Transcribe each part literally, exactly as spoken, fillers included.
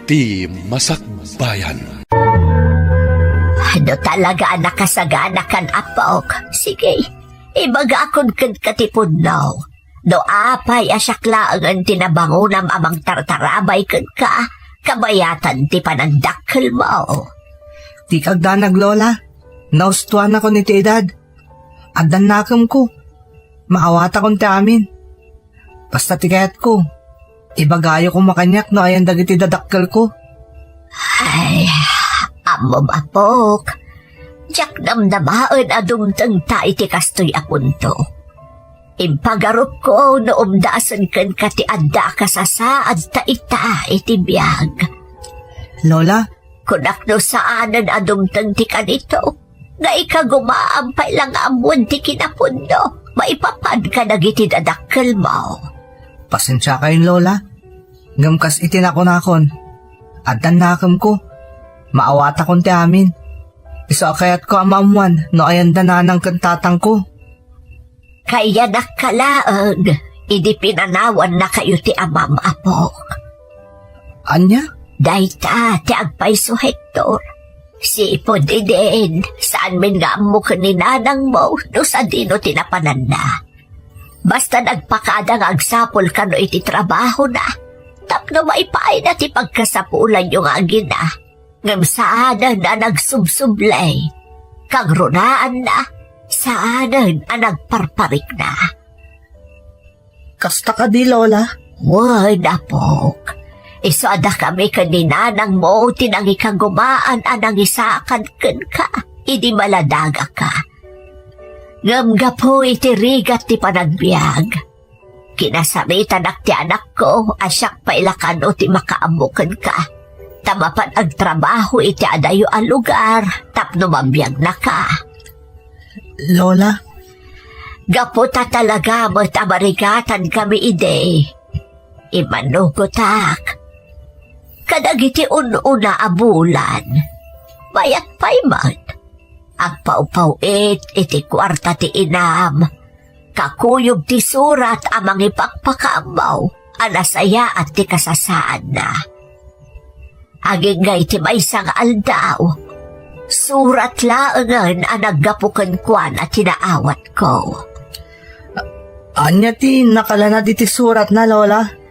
Ti Masakbayan. No talaga a nakasaganakan, apok, sige, ibagakon kenka ti pudno. No apay a siak laengen ti nabangonam a mangtartarabay kenka, kabayatan ti panagdakkelmo. Dika agdanag, Lola. Naustuanakon iti edad. Addan nakemko. Maawatakon ti amin. Basta ti kayatko, ibagayo koma kaniak no ayan dagiti dadakkelko. Ay, ammom, apok. Diak namnamaen a dumtengta iti kastoy a punto. Impagarupko no umdasen kenka ti adda a kasasaad ta ita iti biag. Lola? Kunak no saanen a dumteng ti kanito, nga ikagumaam pay la nga ammoen ti kinapudno maipapan kadagiti dadakkelmo. Pasensiakayon, Lola. Ngem kas iti nakunakon, addan nakemko. Maawatakon ti amin. Isu a kayatko a maammoan no ayanda nanang ken tatangko. Kayanakka laeng idi pinanawannakayo ti amam, apok. Ania? Dayta ti agpayso, Hector. Sipud idin, saanmin nga ammo ken ni nanangmo no sadino ti napananna. Basta nagpakada nga agsapul kano iti trabahona, tapno maipaayna ti pagkasapulanyo nga agina. Ngem saanen a nagsubsubli. Kangrunaanna, saanen a nagparparikna. Kasta kadi, Lola? Wen, apok. Isu a dakami ken ni nanangmo ti nangikagumaan a nangisaakan kenka idi maladagaka. Ngem gapu iti rigat ti panagbiag, kinasaritanak ti anakko a siak pay la kano ti makaammo kenka, ta mapan agtrabaho iti adayo a lugar tapno mabiagnaka. Lola? Gapu ta talaga met a marigatankami idi, immanugotak. Kadagiti un-una a bulan, mayat pay met, agpawpaw-it iti kuarta ti inam, kakuyog ti surat a mangipakpakaammo a nasayaat ti kasasaadna. Agingga iti maysa nga aldaw, surat laengen a naggapu kenkuana ti naawatko. Ania ti nakalanad iti suratna, Lola?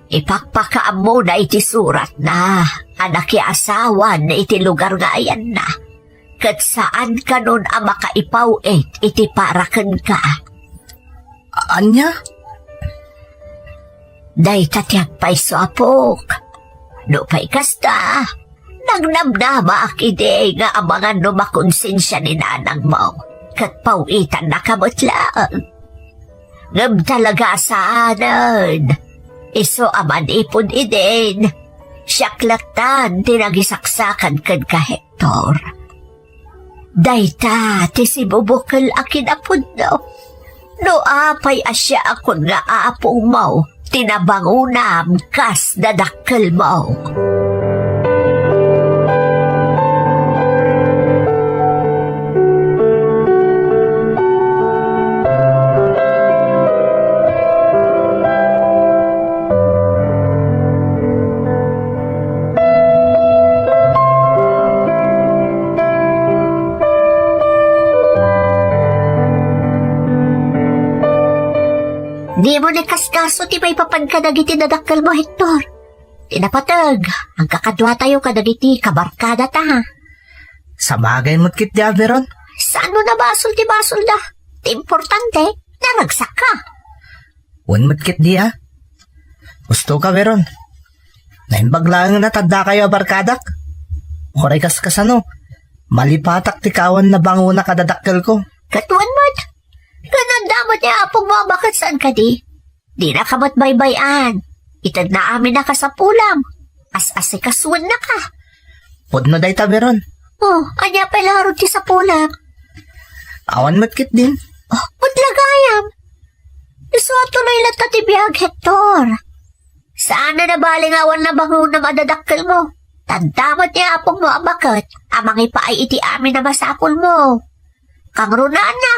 Ipakpakaammona iti suratna a nakiasawan iti lugar nga ayanna, ket saan kanon a makaipaw-it iti para kenka. Ania? Dayta ti agpayso, apok. Nupay kasta, nagnamnamaak idi nga amangan no makonsensia ni nanangmo, ket paw-itannaka met laeng. Ngem talaga a saanen. Isu a manipud idin, siak lattan ti nagisaksakan kenka, Hector. Dayta ti sibubukel a kinapudno. No apay a siakon nga apongmo ti nabangonam kas dadakkelmo. Dimo ni kaskaso ti maipapan kadagiti dadakkelmo, Hector. Ti napateg, agkakaduatayo kadagiti kabarkadata. Sabagay met ketdi, Veron. Saan no nabasol ti basolda? Ti importante, naragsakka. Wen met ketdi a. Gustoka, Veron. Naimbag laeng a tadakayo a barkadak. Uray kaskasano, malipatak ti kawan a bangona kadadakkelko. Ket wen met. Ngem adda met ni apongmo a baket saan kadi? Dinaka met baybay-an. Itedna amin a kasapulam. As-asikasuennaka. Pudno dayta, Veron. Oh, ania pay la ngarud ti sapulam? Awan met ketdin. Oh, pudno gayam. Isu a tuloy latta ti biag, Hector. Saan a nabali nga awan nabangonam a dadakkelmo. Tadda met ni apongmo a baket a mangipaay iti amin a masapulmo. Kangrunaanna,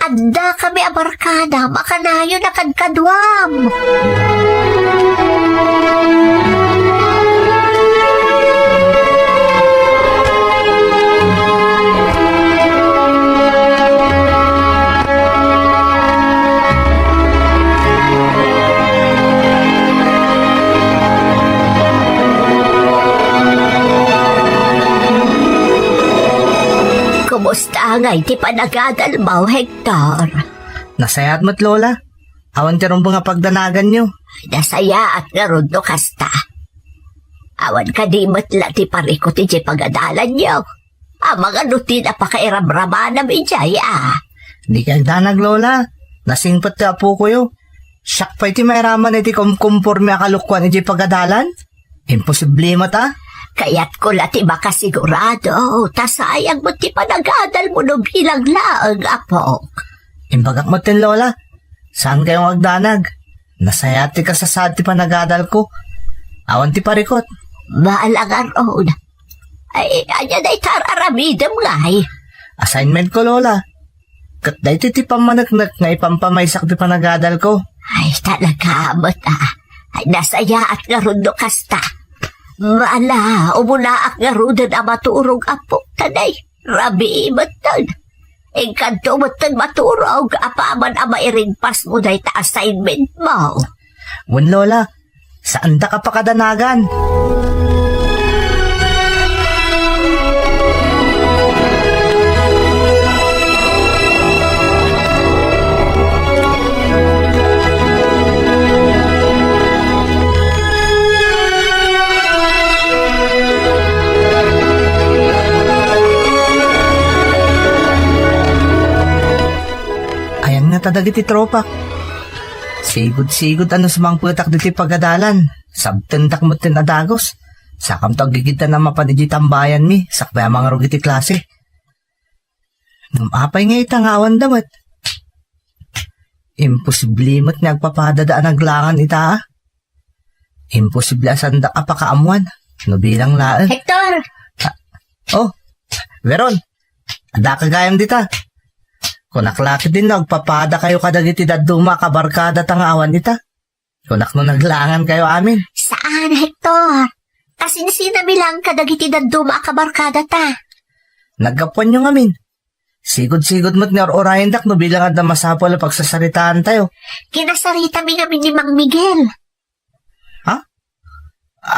addakami a barkadam a kanayon a kadkaduam. Angay ti panagadalmo, Hector? Nasayaat met, Lola. Awan ti rumbeng a pagdanaganyo. Nasayaat ngarud no kasta. Awan kadi met la ti parikut idiay pagadalanyo. Amangan no ti napakairamramanam idiay, a. Dika agdanag, Lola. Nasingpet ti apokoyo. Siak pay ti mairaman iti kumkumporme a kalokuan idiay pagadalan. Imposible met, a. Kayatko la ti makasigurado, ta sayang met ti panagadalmo no bilang laeng, apok. Imbagak met ken Lola, saan kayo nga agdanag? Nasayaat ti kasasaad ti panagadalko. Awan ti parikut. Bahala ngarud. Ay, ania dayta ar-aramidem, ngay? Assignment ko, Lola. Ket daytoy ti pammaneknek nga ipampamaysak ti panagadalko. Ay, talaga met, a. Ay, nasayaat ngarud no kasta. Ala, umunaak ngaruden a maturog, apok, ta nay, rabii metten. Inkanto metten maturog apaman a mairigpasmo dayta assignmentmo. Wen, Lola, saandak a pakadanagan. Ayan ngata dagiti tropak. Sigud-sigud a no sumangpetak ditoy pagadalan, sabtendak metten a dagus. Sakamto aggigiddan a mapan idiay tambayanmi, sakbay a mangrugit ti klase. Ngem apay nga ita nga awanda met? Imposible met nga agpapadada a naglangan ita, a. Imposible a saandak a pakaammuan no bilang laeng. Hector! Oh, Veron, adda ka gayam dita. Kunak la ketdin no agpapadakayo kadagiti dadduma a kabarkadata nga awan ita. Kunak no naglangan kayo amin. Saan, Hector? Kasinsinami lang kadagiti dadduma a kabarkadata. Naggapuanyo ngamin. Sigud-sigud met nga ur-urayendak no bilang adda masapul a pagsasaritaantayo. Kinasaritami ngamin ni Mang Miguel. Ha?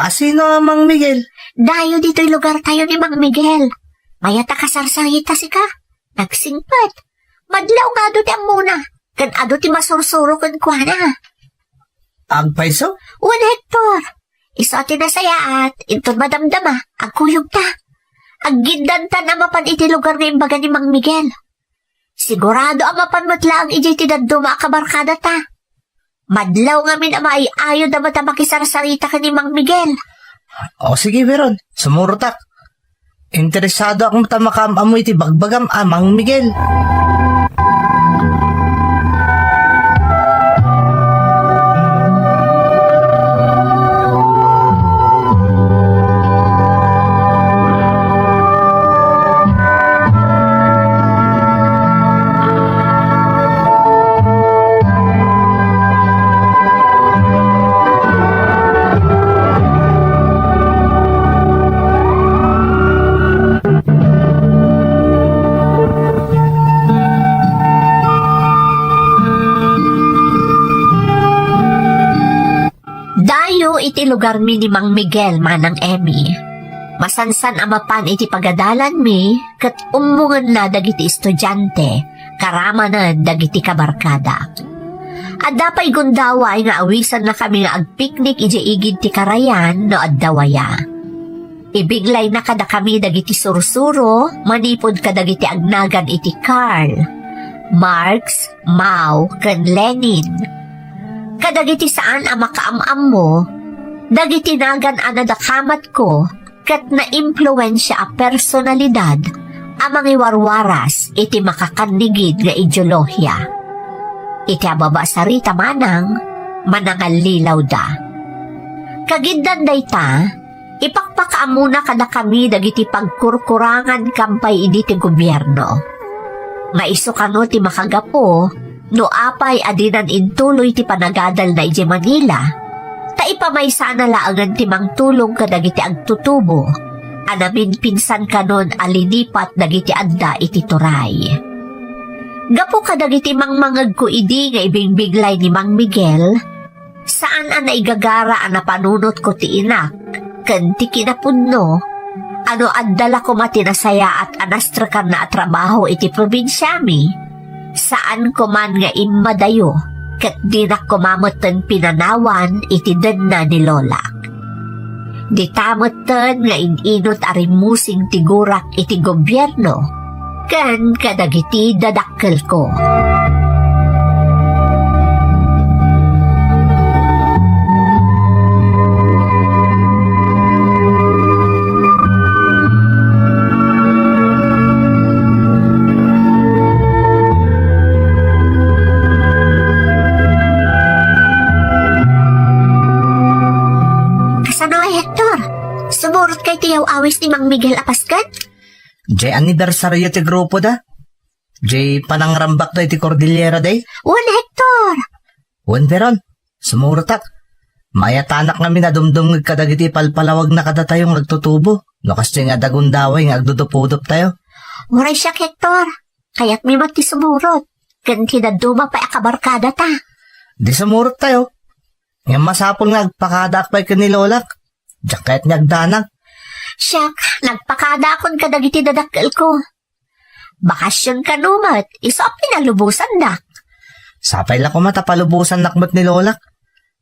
A, sino a Mang Miguel? Dayo ditoy lugartayo ni Mang Miguel. Mayat a kasarsarita sika. Nagsingpet. Madlaw nga adu ti ammona, ken adu ti masursuro kenkuana. Agpayso? Wen, Hector. Isu a ti nasayaat, inton madamdama, agkuyogta. Aggiddantan a mapan iti lugar nga imbaga ni Mang Miguel. Sigurado a mapan met laeng idiay ti dadduma a kabarkadata. Madlaw ngamin a maay-ayod a met a makisarsarita ken ni Mang Miguel. O sige, Veron, sumurotak. Interesadoak met a makaam-ammo iti bagbagam a Mang Miguel. Dayo iti lugarmi ni Mang Miguel, Manang Emmy. Masansan a mapan iti pagadalanmi ket ummongenna dagiti estudiante, karamanen dagiti kabarkada. Adda pay gundaway nga awisannakami nga agpiknik idiay igid ti karayan no adda waya. Ibiglayna kadakami dagiti sursuro manipud kadagiti agnagan iti Karl Marx, Mao, ken Lenin. Kadagiti saan a makaam-ammo, dagiti nagan a nadakamatko ket naimpluensia a personalidad a mangiwarwaras iti makakannigid nga ideolohia. Iti ababa a sarita manang, manangallilawda. Kagiddan dayta, ipakpakaammona kadakami dagiti pagkurkurangan kampay idi ti gobierno. Nga isu kano ti makagapu no apay a dinan intuloy ti panagadalna idiay Manila, ta ipamaysana laengen ti mangtulong kadagiti agtutubo a naminpinsan kanon a linipat dagiti adda iti turay. Gapu kadagiti mangmangegko idi nga ibingbiglay ni Mang Miguel, saan a naigagara a napanunotko ti inak ken ti kinapudno, A no adda la koma ti nasayaat a nastrekanna a trabaho iti probinsiami, saanko man nga immadayo ket dinak koma metten pinanawan iti denna ni Lolak. Dita metten nga in-inut a rimmusing ti gurak iti gobierno ken kadagiti dadakkelko. Kasano, Hector? Sumurot ka iti yaw-awis ni Mang Miguel a pasken? Jay anibersario ti grupo da. Jay panangrambak da iti Cordillera Day. Wen, Hector! Wen, Veron. Sumurotak. Mayatanak ngamin a dumdumngeg kadagiti palpalawagna kadatayo nga agtutubo. No kastoy nga adda gundaway nga agdudupudop tayo. Uray siak, Hector. Kayatmi met ti sumurot. Ken ti dadduma pay a kabarkada ta. Di sumurot tayo. Ngem masapul nga agpakadaak pay ken ni Lolak. Diak kayat nga agdanag. Siak, nagpakadaakon kadagiti dadakkelko. Bakasion kano met, isu a pinalubosandak. Sapay la koma ta palubosannak met ni Lolak.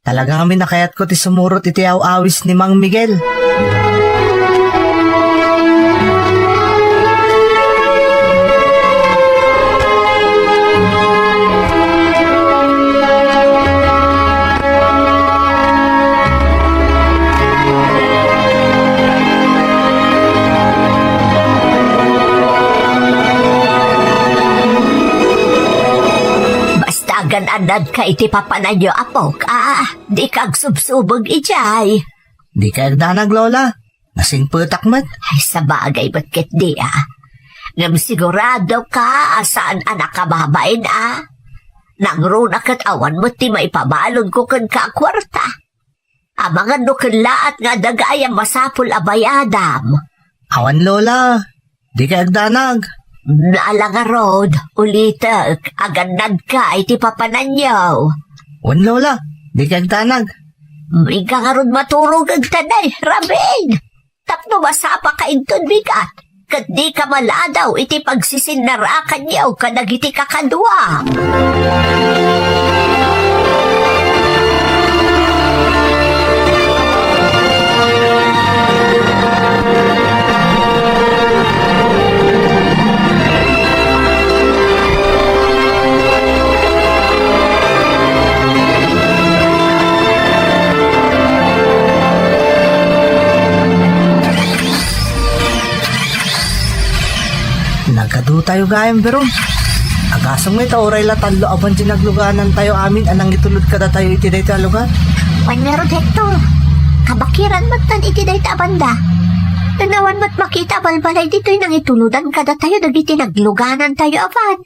Talaga ngamin a kayatko ti sumurot iti aw-awis ni Mang Miguel. Basta agan-annadka iti papananyo, apok, a, dika agsubsubeg idiay. Dika agdanag, Lola. Nasingpetak met. Ay, sabagay met ketdi, a. Ngem siguradoka a saan a nakababain, a. Nangruna ket awan met ti maipabalonko kenka a kuarta. Amangan no kellaat nga adda gayam masapul a bayadam. Awan, Lola. Dika agdanag. Nala ngarud, ulitek, agannadka iti papananyo. Wen, Lola. Dika agdanag. Inka ngarud maturog agtanay, Rabin. Tapno masapaka inton bigat, ket dika maladaw iti pagsisinarakanyo kadagiti kakadua. Nagadu tayo gayam, Berong. Agasem nga ita uray la tallo a ban ti nagluganantayo amin a nangitulod kadatayo iti daytoy a lugar. Wen ngarud, Hector. Kabakiran met tan iti dayta a banda. Ken awan met makita a balbalay ditoy nangitulodan kadatayo dagiti nagluganantayo a ban.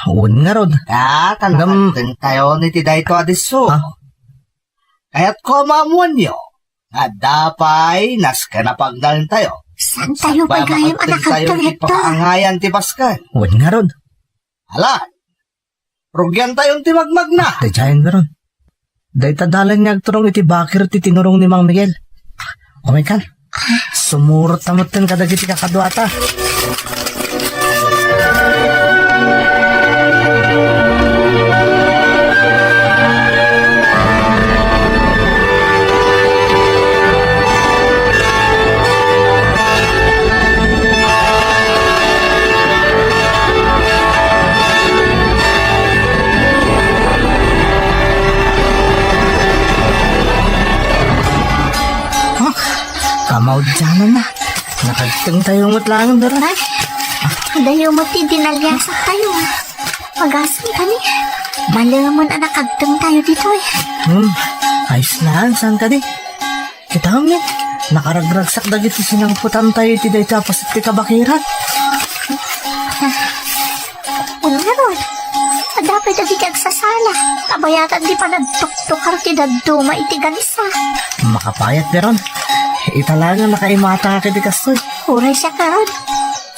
Wen ngarud. Ah, ngem, talakadtayo iti daytoy a disso. Ah? Kayatko a maammoanyo nga adda pay nasken a pagnaentayo. Saantayo pay gayam a nakagteng, Hector? Pakaangayan ti pasken. Wen ngarud. Alan, rugiantayon ti magmagna. Daydiayen, Berong. Dayta dalan nga agturong iti bakir ti tinurong ni Mang Miguel. Umaykan. Sumurot ta metten kadagiti kakaduata. Oh, kamaudiananna. Nakagtengtayo met laeng, Berong. Ay, adayo met ti dinaliasaktayo. Agasem kadi. Malemen a nakagtengtayo ditoy. Hmm, ayos laeng, saan kadi? Kitaem, nakaragragsak dagiti sinangputantayo iti dayta a paset ti kabakiran. Wen ngarud, adda pay dagiti agsasala. Kabayatan ti panagtuktukar ti dadduma iti gansa. Makapayat, Berong. Ita laeng a nakaimatangak iti kastoy. Uray siak ngarud.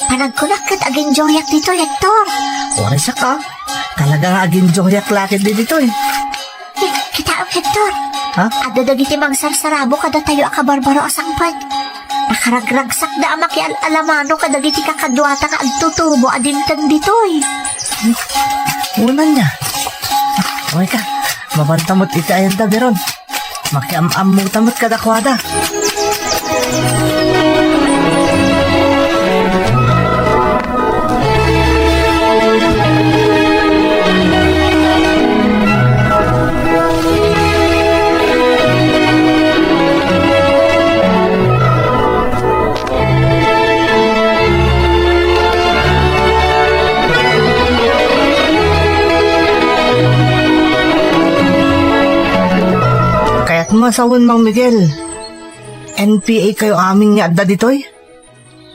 Panagkunak ket aginjuriak ditoy, Hector. Uray siak, a. Talaga nga aginjuriak la ketdi ditoy. Eh, kitaem, Hector. Ha? Adda dagiti mangsarsarabo kadatayo a kabarbaro a sangpet. Nakaragragsakda a makial-alamano kadagiti kakaduata nga agtutubo a dimteng ditoy. Unan niya. Uy ka, mabantamot iti ayanda, Biron. Makiam-ammota met kadakuada. Kayat nga sawen, Mang Miguel, N P A kayo amin nga adda ditoy?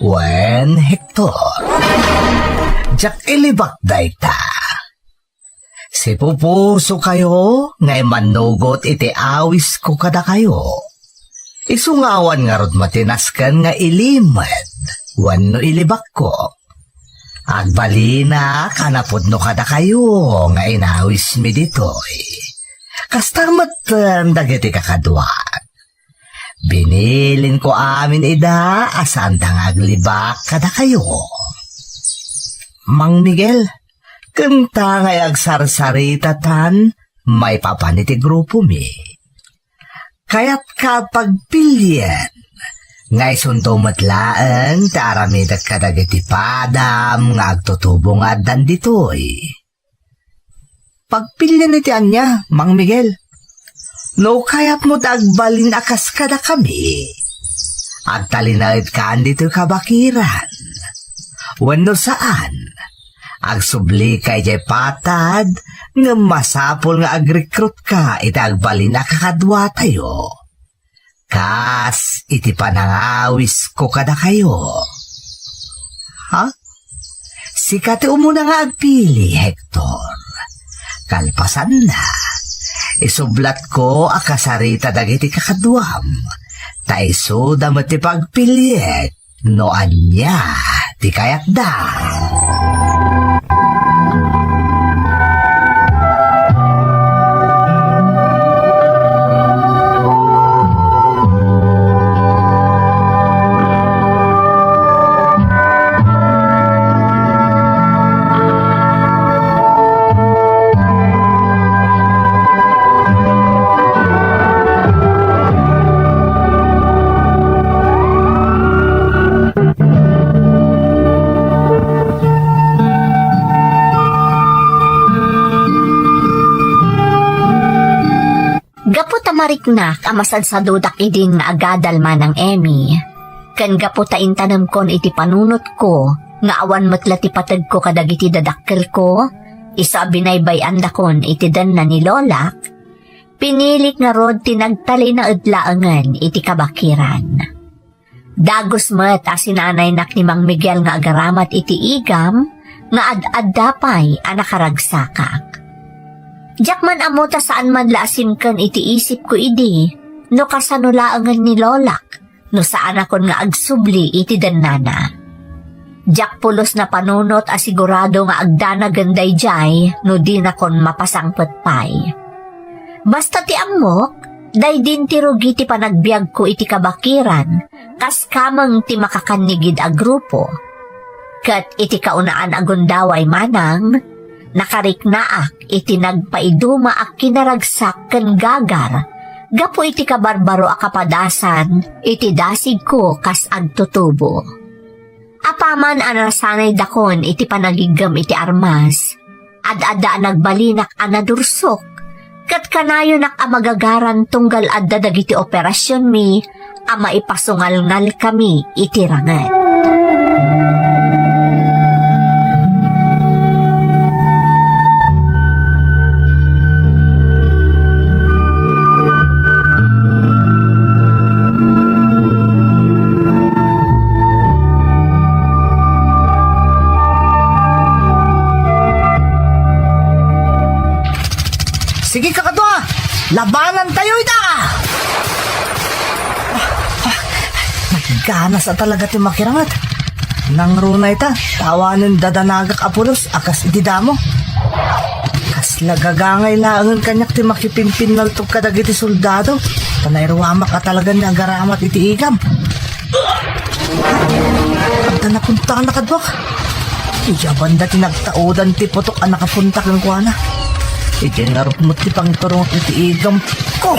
Wen, Hector, diak ilibak dayta. Sipupuso kayo nga immannugot iti awisko kadakayo. Isu nga awan ngarud matinasken nga ilimed wenno ilibakko. Agbalinak a napudno kadakayo nga inawismi ditoy. Kasta met dagiti kakaduak. Binilinko amin ida a saanda nga aglibak kadakayo. Mang Miguel, kenta nga agsarsaritatan maipapan iti grupomi. Kayatka pagpilien nga isunto met laeng ti aramidek kadagiti padam nga agtutubo nga addan ditoy. Pagpilien iti ania, Mang Miguel? No kayatmo ti agbalin a kas kadakami, agtalinaedkan ditoy kabakiran. Wenno saan, agsublika idiay patad ngem masapul nga agrekrutka iti agbalin a kakaduatayo. Kas iti panangawisko kadakayo. Ha? Sika ti umuna nga agpili, Hector. Kalpasanna, isublatko a kasarita dagiti kakaduam, ta isuda met ti pagpiliek no ania ti kayatda. Gapu ta mariknak a masadsadudak idin nga agadal, Manang Emmy, ken gapu ta intanemkon iti panunotko nga awan met la ti pategko kadagiti dadakkelko, isu a binaybay-andakon iti denna ni Lolak, pinilik ngarud ti nagtalinaed laengen iti kabakiran. Dagus met a sinanaynak ni Mang Miguel nga agaramat iti igam nga ad-adda pay a nakaragsakak. Diak man ammo ta saan man la a simken iti isipko idi no kasano laengen ni Lolak no saanakon nga agsubli iti dennana. Diak pulos napanunot a sigurado nga agdanagen daydiay no dinakon mapasangpet pay. Basta ti ammok, daydin ti rugi ti panagbiagko iti kabakiran, kas kameng ti makakannigid a grupo. Ket iti kaunaan a gundaway manang, nakariknaak iti nagpaiduma a kinaragsak ken gagar gapu iti kabarbaro a kapadasan iti dasigko kas agtutubo. Apaman a nasanaydakon iti panagiggem iti armas, ad-adda a nagbalinak a nadursok, ket kanayonak a magagaran tunggal adda dagiti operasionmi a maipasungalngalkami iti ranget. Sige, kakadua! Labanantayo ita! Ah, ah, nagganas a talaga ti makiranget. Nangruna ita, ta awanen dadanagak a pulos a kas iti damo. Kasla gagangay laengen kaniak ti makipimpinnaltog kadagiti soldado. Ta nairuamak a talaga nga agaramat iti igam. Adda napuntakan a kaduak. Idiay banda ti nagtaudan ti putok a nakapunta kenkuana. Idiay ngarud met ti pangturongak iti igamko.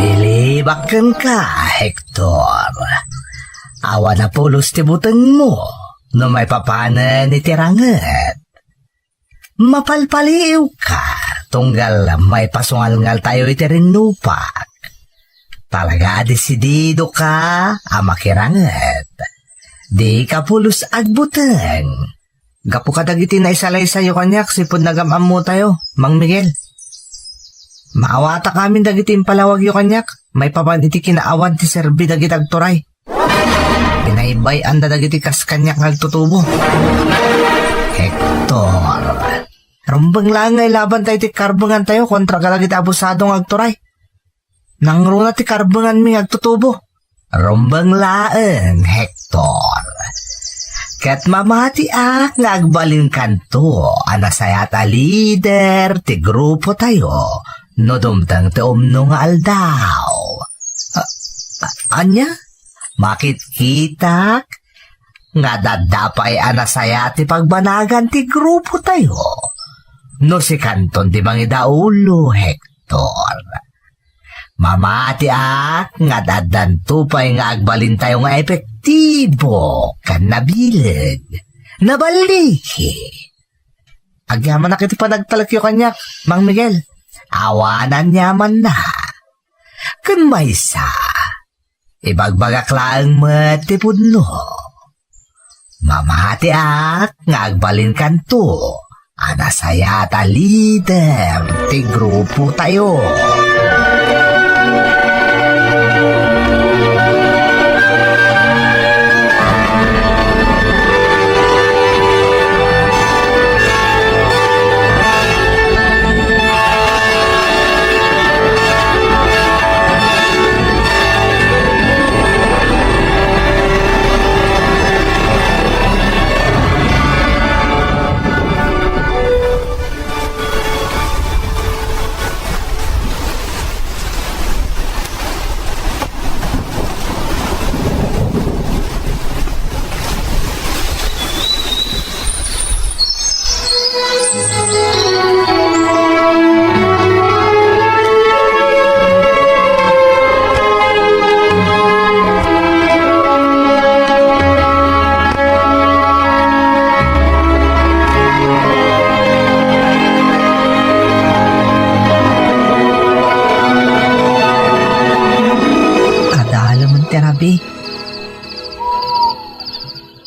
Bilibak kenka, Hector. Awan a pulos ti butengmo no maipapanen iti ranget. Mapalpaliiwka, tunggal maipasungalngaltayo iti rinnupak. Talaga a desididoka a makiranget. Dika pulos agbuteng. Gapu kadagiti naisalaysayyo kaniak, sipud nagam-ammotayo, Mang Miguel. Maawatak amin dagiti impalawagyo kaniak, maipapan iti kinaawan ti serbi dagiti agturay. Binaybay-anda dagiti kas kaniak nga agtutubo. Hector, rumbeng laeng nga ilabantayo ti karbengantayo kontra kadagiti abusado nga agturay. Nangruna ti karbenganmi nga agtutubo. Rumbeng laeng, Hector. Ket mamatiak nga agbalinkanto a nasayaat a lider ti grupotayo no dumteng ti umno nga aldaw. A-, a-, ania? Makitkitak nga adda pay a nasayaat ti pagbanagan ti grupotayo no sikanton ti mangidaulo, Hector. Mamatiak nga addanto pay nga agbalintayo nga epektibo ken nabileg, naballigi. Agyamanak iti panagtalekyo kaniak, Mang Miguel. Awan aniamanna. Ken maysa, ibagbagak laeng met ti pudno. Mamatiak nga agbalinkanto a nasayaat a lider ti grupotayo. Adalemen ti rabii.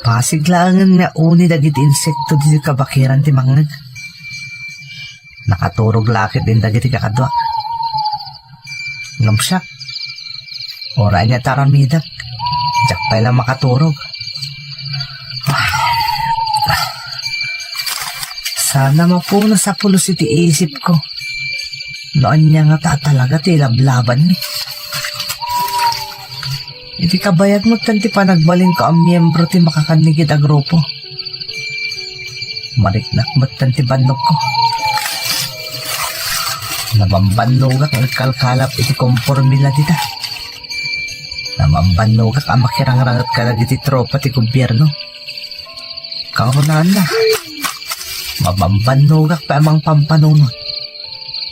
Pasig laengen nga uni dagiti insekto ditoy kabakiran ti mangngeg. Nakaturog la ketdin dagiti kakaduak. Ngem siak, uray ania ti aramidek, diak pay la makaturog. Sana mapunas a pulos iti isipko no ania ngata a talaga ti ilablabanmi. Iti kabayag metten ti panagbalinko a miyembro ti makakannigid a grupo, mariknak metten ti bannogko. Nabambannogak nga agkalkalap iti kompormila dita. Nabambannogak a makirangranget kadagiti tropa ti gobierno. Kaunana, mabambannogak pay a mangpampanunot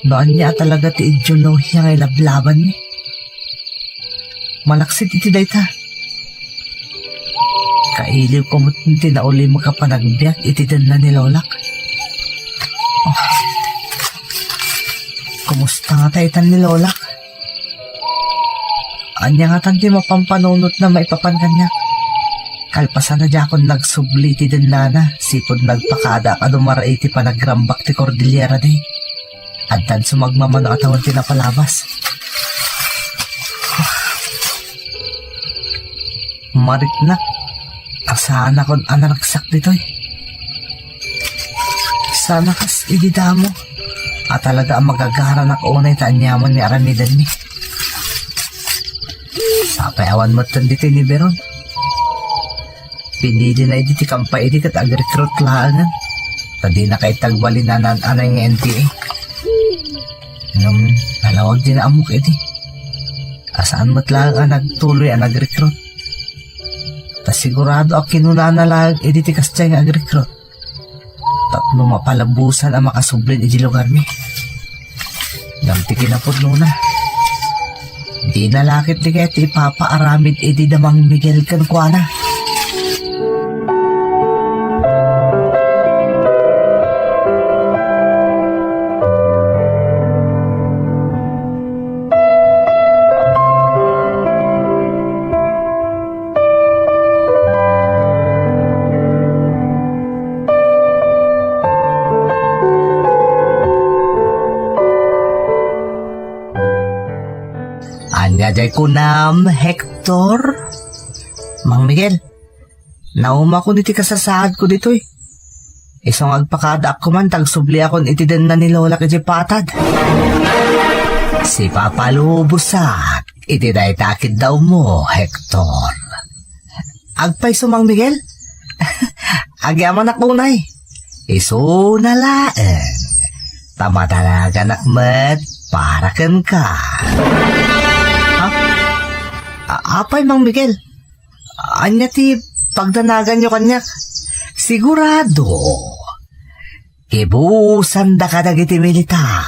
no ania a talaga ti ideolohia nga ilablabanmi. Malaksid iti dayta, kailiwko met ti naulimek a panagbiag iti denna ni Lolak. Oh. Kumusta ngata itan ni Lolak? Ania ngatan ti mapampanunotna maipapan kaniak? Kalpasan a diakon nagsubli iti dennana, sipud nagpakadaak a dumarayo iti panagrambak ti Cordillera Day. Addan sumagmamano a tawen ti napalabas. Mariknak, a saanakon a naragsak ditoy. Sana kas idi damo a talaga a magagaranak unay ta aniaman nga aramidenmi. Sapay awan metten ditoy ni Veron. Pinili na idi ti kampay idi ket agrecruit laengen. Ta dina kay tagbalin a naan-anay nga N P A. Ngem nalawag ti naammok idi. A saan met laeng a nagtuloy a nagrecruit. Ta sigurado a kinunana laeng idi ti kasdiay nga agrecruit. Tapno mapalabusan a makasubli iti lugarmi. Ngem ti kinapudnona, dina la ketdi kayat ti ipapaaramid idi da Mang Miguel kenkuana. Ania jay kunam, Hector? Mang Miguel, naumakon iti kasasaadko ditoy. Isu nga agpakadaak koman ta agsubliakon iti denna ni Lolak idiay patad. Sipapalubosak iti dayta a kiddawmo, Hector. Agpayso, Mang Miguel? Agyamanak unay. Isuna laeng. Ta madanaganak met para kenka. Ha? A-, apay, Mang Miguel? Ania ti pagdanaganyo kaniak? Sigurado, kibusandaka dagiti militar.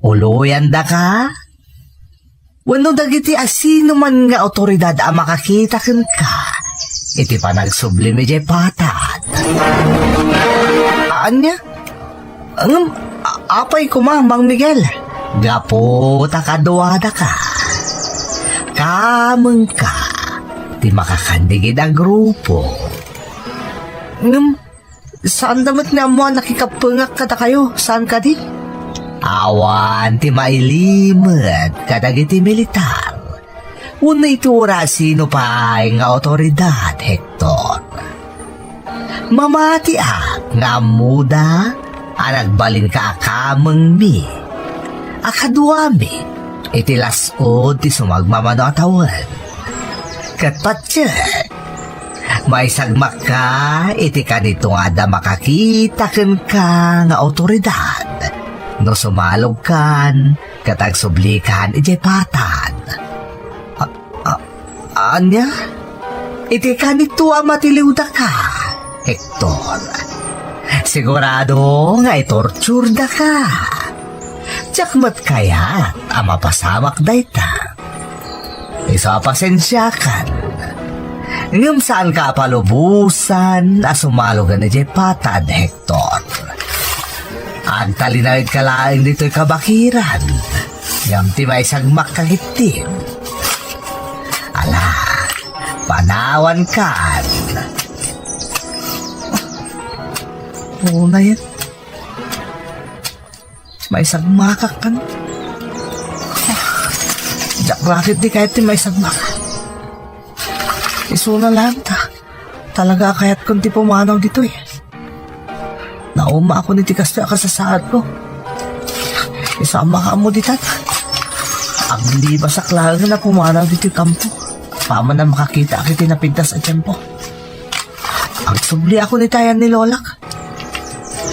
Uloyandaka wenno dagiti asinoman nga awtoridad a makakita kenka iti panagsublim idiay patad. Ania? Ngem, a-, apay koma, Mang Miguel? Gapu ta kaduadaka. Kamengka ti makakannigid a grupo. Ngem, saanda met nga ammo a nakikappengak kadakayo, saan kadi? Awan ti mailimed kadagiti militar wenno iti urasino pay nga awtoridad, Hector. Mamatiak nga ammoda a nagbalinka a kamengmi, a kaduami iti las-ud ti sumagmamano a tawen. Ket patiek, maisagmakka iti kanito nga adda makakita kenka nga awtoridad no sumalogkan ket agsublikan idiay patad. A-, a-, ania? Iti kanito a matiliwdaka, Hector. Sigurado nga itorturdaka. Diak met kayat a mapasamak dayta. Isu a pasensiakan. Ngem saanka a palubosan a sumalogen idiay patad, Hector. Agtalinaedka laeng ditoy kabakiran. Ngem ti maisagmakka ketdin. Ala, panawankan. Unay, maisagmakak kan. Diak la ketdi kayat ti maisagmak. Isuna laeng ta. Talaga a kayatkon ti pumanaw ditoy. Naumaakon iti kastoy a kasasaadko. Isu a makaammo ditan. Aglibasak laeng a pumanaw ditoy kampo. Apaman a makakitaak iti napintas a tiempo. Agsubliakon itayan ni Lolak.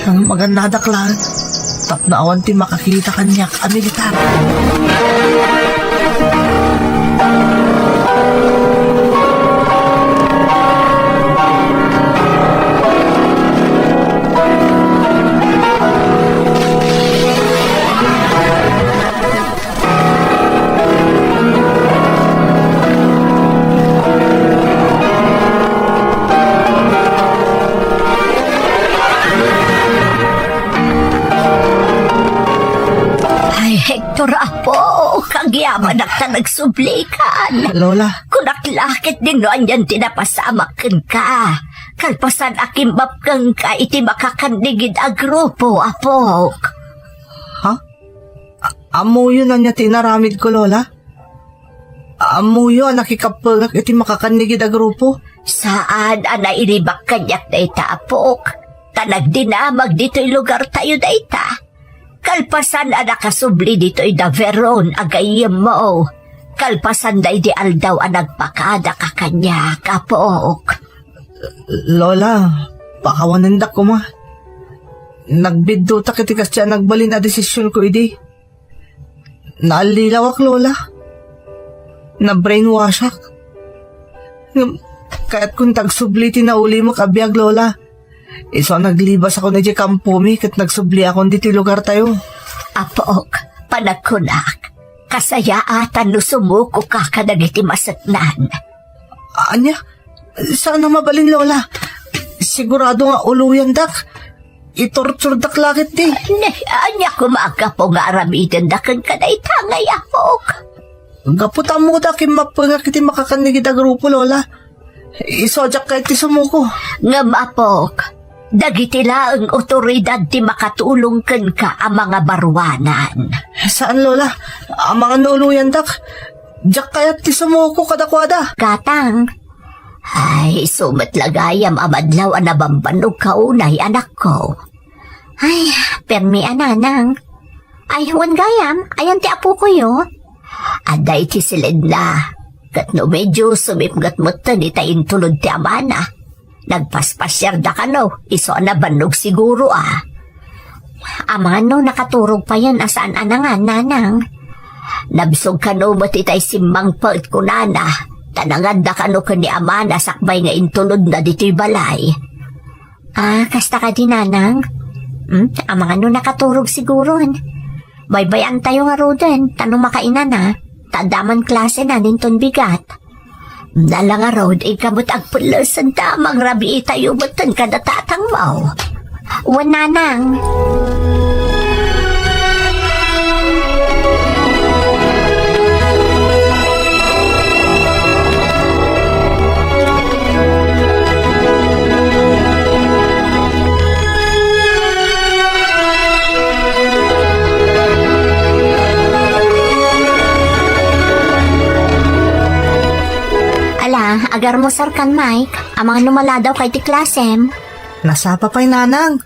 Magannadak laeng tapno awan ti makakita kaniak a militar. Ay, Hector, apo, agyamanak ta nagsublikan. Lola. Kunak la ketdin no anian ti napasamak kenka. Kalpasan a kimmapnengka iti makakannigid a grupo, apok. Ha? A-, ammoyo ania ti inaramidko, Lola? Ammoyo a nakikappengak iti makakannigid a grupo? Saan a nairibak kaniak dayta, apok. Ta nagdinamag ditoy lugartayo dayta. Kalpasan a nakasubli ditoy da Veron a gayyemmo, Kalpasan daydi aldaw a nagpakadaka kaniak, apok. Lola, pakawanendak koma. Nagbiddutak iti kasdiay a nagbalin a desisionko idi. Naallilawak, Lola. Na-brainwashak. Ngem, kayatkon ti agsubli ti naulimek a biag, Lola. Isu a naglibasakon idiay kampomi ket nagsubliakon ditoy lugartayo. Apok, panagkunak, kasayaatan no sumukoka kadagiti maseknan. Ania? Saan a mabalin, Lola. Sigurado nga uluyandak. Itorturdak la ketdi. Ne, ania koma a gapu nga aramidendak kenka dayta ngay, apok? Gapu ta ammoda a kimmapengak iti makakannigid a grupo, Lola. Isu a diak kayat ti sumuko. Ngem, apok, dagiti laeng otoridad ti makatulong kenka a mangabaruanan. Saan, Lola. Amangan no uluyandak. Diak kayat ti sumuko kadakuada. Gatang. Ay, isu met la gayam a madlaw a nabambannogka unay, anakko. Ay, permi a, nanang. Ay, wen gayam, ayan ti apokoyo? Adda iti siledna. Ket no medio sumipnget metten ita intulod ti amana, nagpaspasiarda kano, isu a nabannog siguro a. Amangan no nakaturog payen a saan a nangan, nanang. Nabsog kano met itay simmangpet kunana, ta nangadda kano ken ni amana sakbay nga intulodna ditoy balay. Ah, kasta kadi, nanang? Hmm, amangan no nakaturog siguron. Baybay-antayo ngaruden, ta no makainana, ta adda man klasena inton bigat. Nala ngarud, inka met agpellesenta, mangrabiitayo metten kada tatangmo. Wen, nanang. Ala, agarmusarkan, Mike. Amangan no maladawka iti klasem. Nasapa pay, nanang.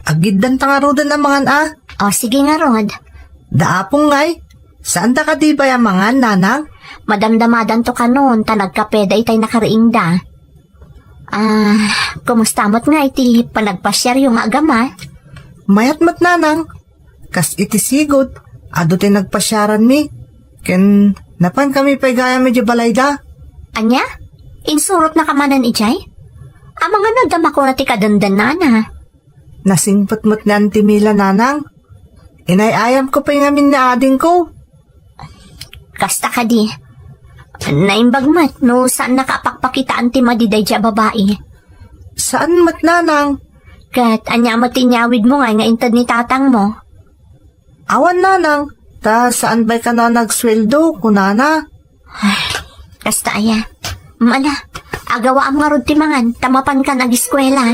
Agiddanta ngaruden amangan a. O, sige ngarud. Da Apong ngay, saanda kadi bay amangan, nanang? Madamdamadanto kanon, ta nagkapeda itay nakariingda. Ah, kumusta met ngay ti panagpasiaryo nga agama? Mayat met, nanang. Kas iti sigud, adu ti nagpasiaranmi. Ken napankami pay gayam idiay balayda. Ania? Insurotnaka manen idiay? Amangan no adda makuna ti kadendennana. Nasingpet met ni Auntie Mila, nanang. Inay-ayamko pay ngamin ni adingko. Kasta kadi. Naimbag met no saannaka a pakpakitaan ti madi daydiay a babai. Saan met, nanang? Ket ania met ti inyawidmo ngay nga inted ni tatangmo? Awan, nanang, ta saan bay kano a nagsueldo, kunana. Ay, kasta aya. Mala, agawaam ngarud ti mangan, ta mapankan agiskuela.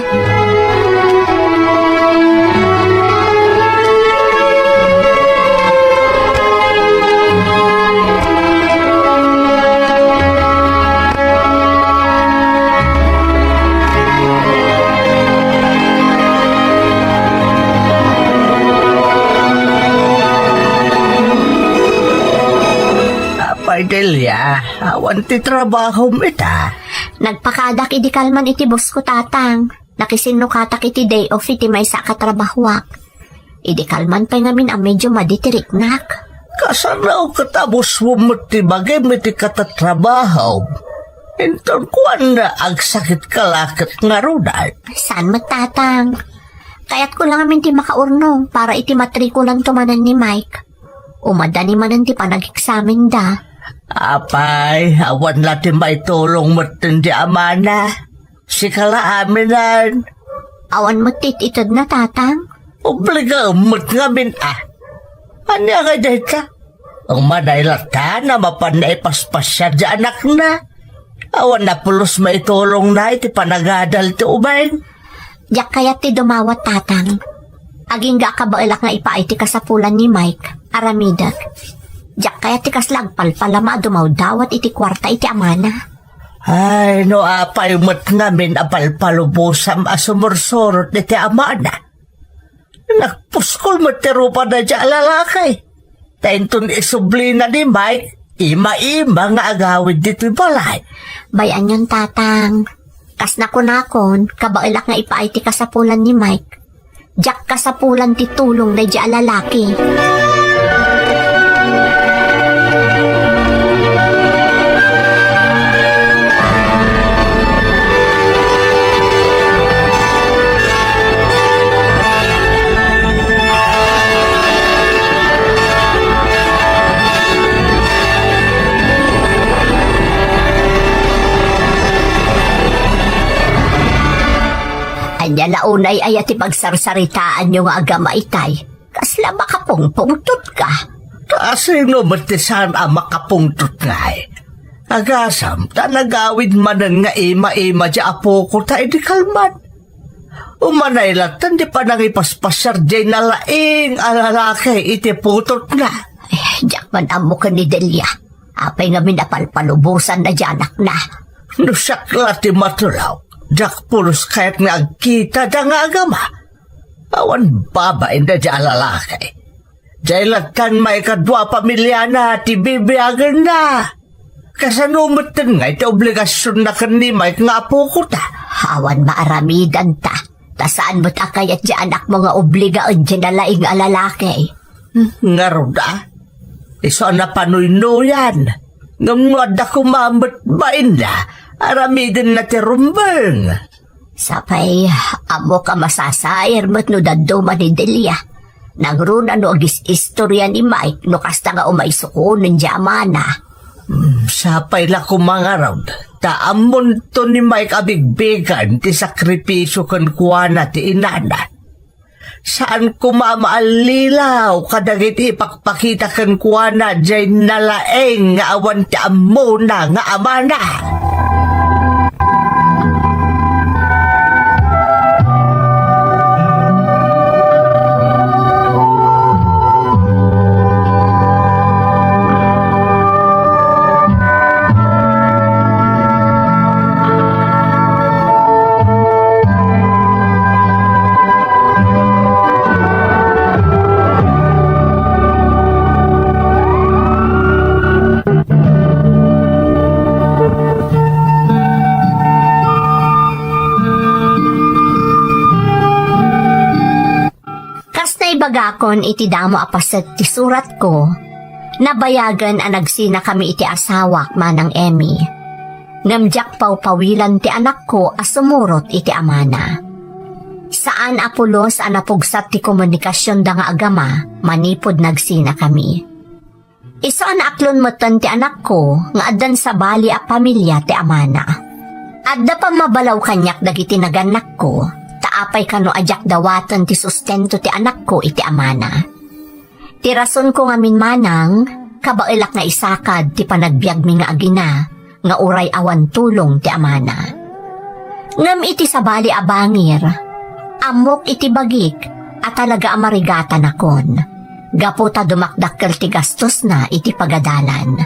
Apay, Delia, awan ti trabahom ita? Nagpakadak idi kalman iti boss ko, tatang. Nakisinnukatak iti day off iti maysa a katrabahoak. Idi kalman pay ngamin a medyo madi ti riknak. Kasano ket a boss mo met ti bagim iti katatrabahom? Inton kuana, agsakit ka la ket ngaruden. Saan met, tatang? Kayatko la ngamin ti makaurnong para iti matrikulanto manen ni Mike. Umadani manen ti panageksamenda. Apay, awan la ti maitulong metten ti amana. Sika la aminen. Awan met ti it-itedna, tatang. Obligaem met ngamin a. Ania ngay dayta? Umanay latta a mapanna ipaspasiar ti anakna. Awan a pulos maitulongna iti panagadal ti umayen. Diak kayat ti dumawat, tatang. Agingga a kabaelak nga ipaay ti kasapulan ni Mike. Aramidek. Diak kayat ti kasla agpalpalama a dumawdawat iti kuarta iti amana. Ay, no apay met ngamin a palpalubosam a sumursurot iti amana. Nagpuskol met ti rupa daydiay a lalaki. Ta inton isublina ni Mike, Ima-ima nga agawid ditoy balay. Bay-anyon, Tatang. Kas nakunakon, kabaelak nga ipaay ti kasapulan ni Mike. Diak kasapulan ti tulong daydi a lalaki. Ania la unay aya ti pagsarsaritaanyo nga agama itay? Kasla makapungpungtotka? Kasino met ti saan a makapungtot ngay? Agasam, ta nagawid manen nga ima-ima di apoko ta idi kalman. Umanay latta ti panangipaspasiar diay nalaing a lalaki iti putotna. Eh, diak man ammo ken ni Delia. Apay ngamin a palpalubosanna diay anakna? No siak la ti matulaw, diak pulos kayat nga agkitada nga agama. Awan babainda diay a lalaki. Diay lattan maikadua a pamiliana ti bibiagenna. Kasano metten ngay ti obligasionna ken ni Mike nga apokota? Awan maaramidanta, ta saan met a kayat diay anakmo nga obligaen diay nalaing a lalaki. Hmm, ngarud a? Isu a napanuynoyan. Ngem no adda koma met bainna, aramidenna ti rumbeng. Sapay, ammok a masasair met no dadduma ni Delia. Nangruna no agis-istorya ni Mike no kasta nga umaysukonen diay amana. Hmm, sapay la koma ngarud, ta ammonto ni Mike a bigbigen ti sakripisio kenkuana ti inana. Saan koma a maallilaw kadagiti ipakpakita kenkuana diay nalaing nga awan ti ammona nga amana. Kas naibagakon iti damo a paset ti suratko, nabayagen a nagsinakami iti asawak, Manang Emmy. Ngem diak pawpawilan ti anakko a sumurot iti amana. Saan a pulos a napugsat ti komunikasionda nga agama manipud nagsinakami. Isu a naaklon metten ti anakko nga addan sabali a pamilia ti amana. Adda pammabalaw kaniak dagiti nagannakko, ta apay kano a diak dawaten ti sustento ti anakko iti amana. Ti rasonko ngamin, Manang, kabaelak nga isakad ti panagbiagmi nga agina, nga uray awan tulong ti amana. Ngem iti sabali a bangir, ammok iti bagik a talaga a marigatanakon, gapu ta dumakdakkel ti gastosna iti pagadalan.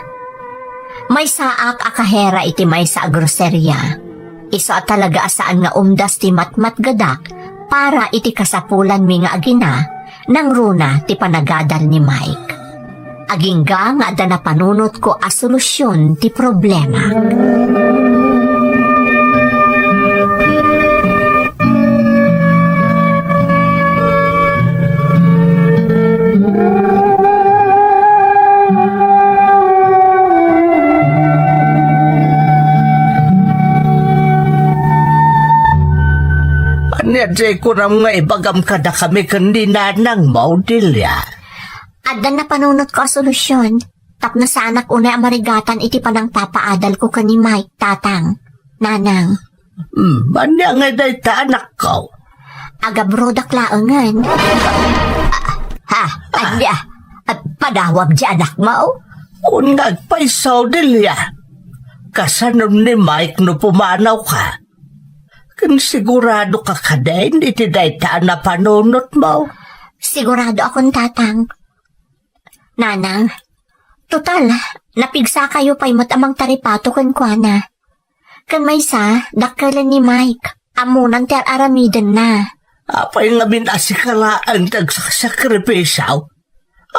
Maysaak a kahera iti maysa a groseria. Isu a talaga a saan nga umdas ti matmatgedak para iti kasapulanmi nga agina, nangruna ti panagadal ni Mike. Agingga nga adda napanunotko a solusion ti problema. Ania diay kunam nga ibagam kadakami ken ni nanangmo, Delia? Adda napanunotko a solusion. Tapno saanak unay a marigatan iti panangpapaadalko ken ni Mike, Tatang, Nanang. Hmm, ania ngay dayta, anakko? Agabrodak laengen. Ha? Ania? Padawam ti anakmo? Kun nga agpayso, Delia. Kasanon ni Mike no pumanawka? Ken siguradoka kadin iti dayta a napanunotmo? Siguradoakon, Tatang. Nanang, total, napigsakayo pay met a mangtaripato kenkuana. Ken maysa, dakkelen ni Mike, ammonan ti ar-aramidenna. Apay ngamin a sika laeng ti agsaksakripisio?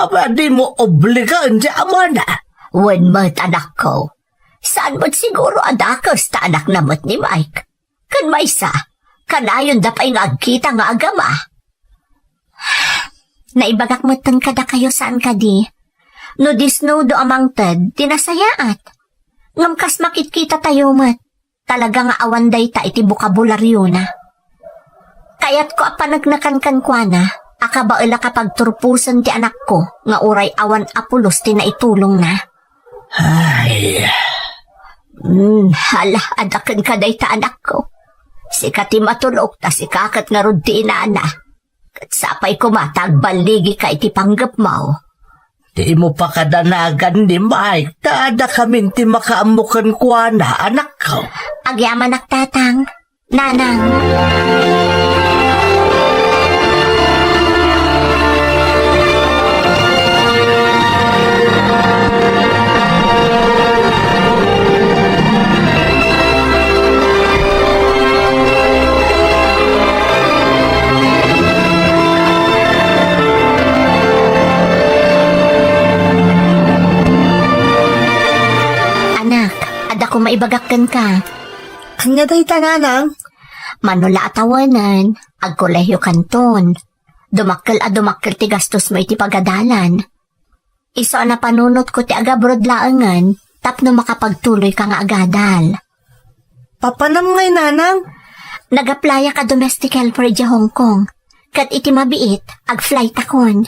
Apay a dimo obligaen ti amana? Wen met, anakko. Saan met siguro a dakes ta anakna met ni Mike. Ken maysa, kanayonda pay nga agkita nga agama. Naibagak metten kadakayo saan kadi. No disnudo a mangted, di nasayaat. Ngem kas makitkitatayo met, talaga nga awan dayta iti bokabulariona. Kayatko a paneknekan kenkuana a kabaelak a pagturposen ti anakko nga uray awan a pulos ti naitulongna. Ay. Hmm, hala, adda kenka dayta, anakko. Sika ti matulok, ta sika ket ngarud ti inana. Ket sapay koma ta agballigika iti panggepmo. Dimo pakadanagan ni Mike, ta adda kamin ti makaammo kenkuana, anakko. Agyamanak, Tatang. Nanang. Anak, adda koma ibagak kenka. Ania dayta, nanang? Mano la a tawenen, agkolehio kanton. Dumakkel a dumakkel ti gastosmo iti pagadalan. Isu a napanunotko ti agabroad laengen tapno makapagtuloyka nga agadal. Papanam ngay, nanang? Nag-applyak a domestic helper idiay Hong Kong. Ket iti mabiit, ag-flightakon.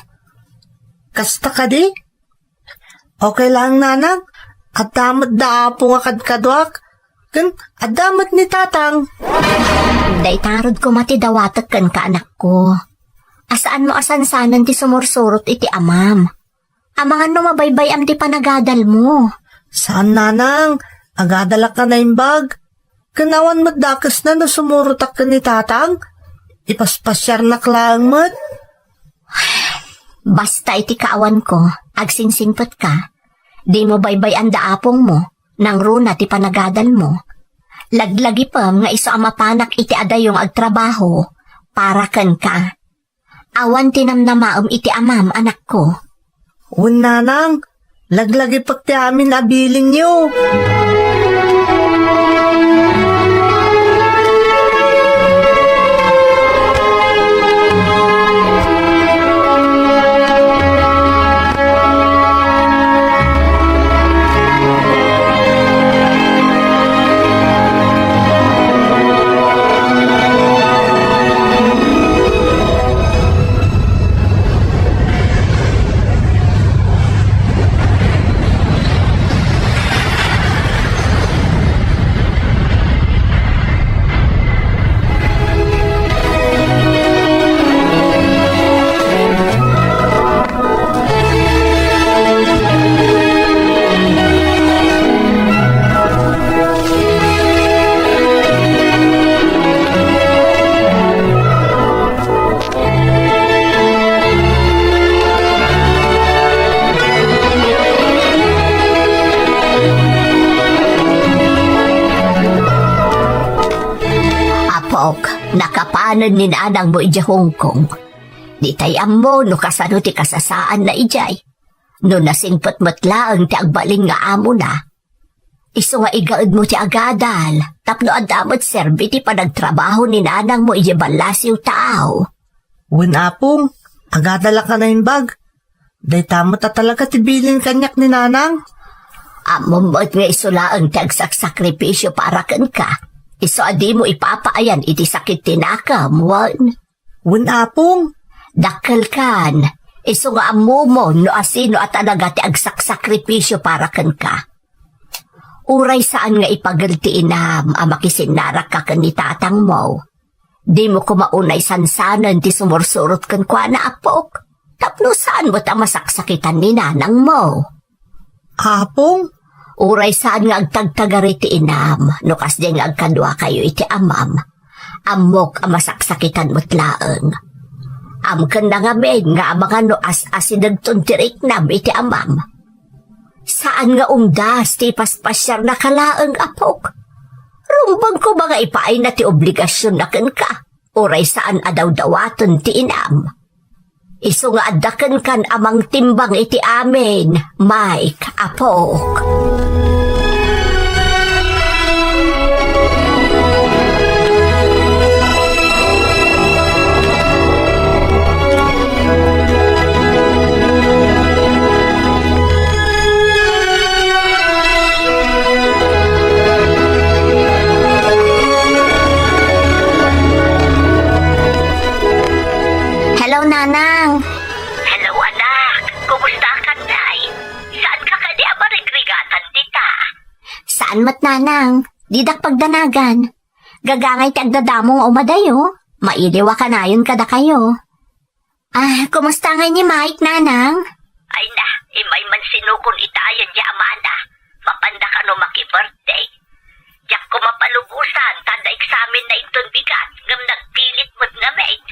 Kasta kadi? Okay lang, nanang. Adda met da Apo nga kadkaduak. Ken adda met ni Tatang. Dayta ngarud koma ti dawatek kenka, anakko. A saanmo a sansanen ti sumursurot iti amam. Amangan no mabaybay-am ti panagadalmo. Saan, nanang. Agadalak a naimbag. Ken awan met dakesna no sumurotak ken ni Tatang. Ipaspasiarnak laeng met. Basta iti kaawanko, agsingsingpetka. Dimo baybay-an da apongmo, nangruna ti panagadalmo. Laglagipem nga isu a mapanak iti adayo nga agtrabaho para kenka. Awan ti namnamaem iti amam, anakko. Wen, nanang, laglagipek ti amin a bilinyo. Apok, nakapanen ni nanangmo idiay Hong Kong. Ditay ammo no kasano ti kasasaanna idiay. No nasingpet met laeng ti agbalin nga amona, isu nga igaedmo ti agadal tapno adda met serbi ti panagtrabaho ni nanangmo idiay ballasiw taaw. Wen, Apong, agadalak a naimbag. Dayta met a talaga ti bilin kaniak ni nanang. Ammom met nga isu laeng ti agsaksakripisio para kenka. Isu a dimo ipapaayan iti sakit ti nakem, wen? Wen, Apong. Dakkelkan, isu nga ammomo no asino a talaga ti agsaksakripisio para kenka. Uray saan nga ipagel ti inam a makisinnarakka ken ni tatangmo. Dimo koma unay sansanen ti sumursurot kenkuana, apok, tapno saan met a masaksakitan ni nanangmo. Apong? Uray saan nga agtagtagari ti inam no kasdiay nga agkaduakayo iti amam. Ammok a masaksakitan met laeng. Amkenna ngamin nga amangan no as-asidegton ti riknam iti amam. Saan nga umdas ti ipaspasiarnaka laeng, apok. Rumbeng koma nga ipaayna ti obligasionna kenka, uray saan a dawdawaten ti inam. Isu nga adda kenkan a mangtimbang iti amin, Mike, apok. Hello, Nanang. Hello, anak. Kumusta ka, Nay? Saan ka kadi a marigrigatan dita? Saan met, Nanang. Didak pagdanagan. Gagangay ti agdadamo nga umadayo. Mailiw a kanayon kadakayo. Ah, kumusta ngay ni Mike, Nanang? Ay na, immay man sinukon itayen ti amana. Mapanda kano maki-birthday. Diak ko mapalubosan, ta adda eksamen na inton bigat, ngem nagpilit met nga met.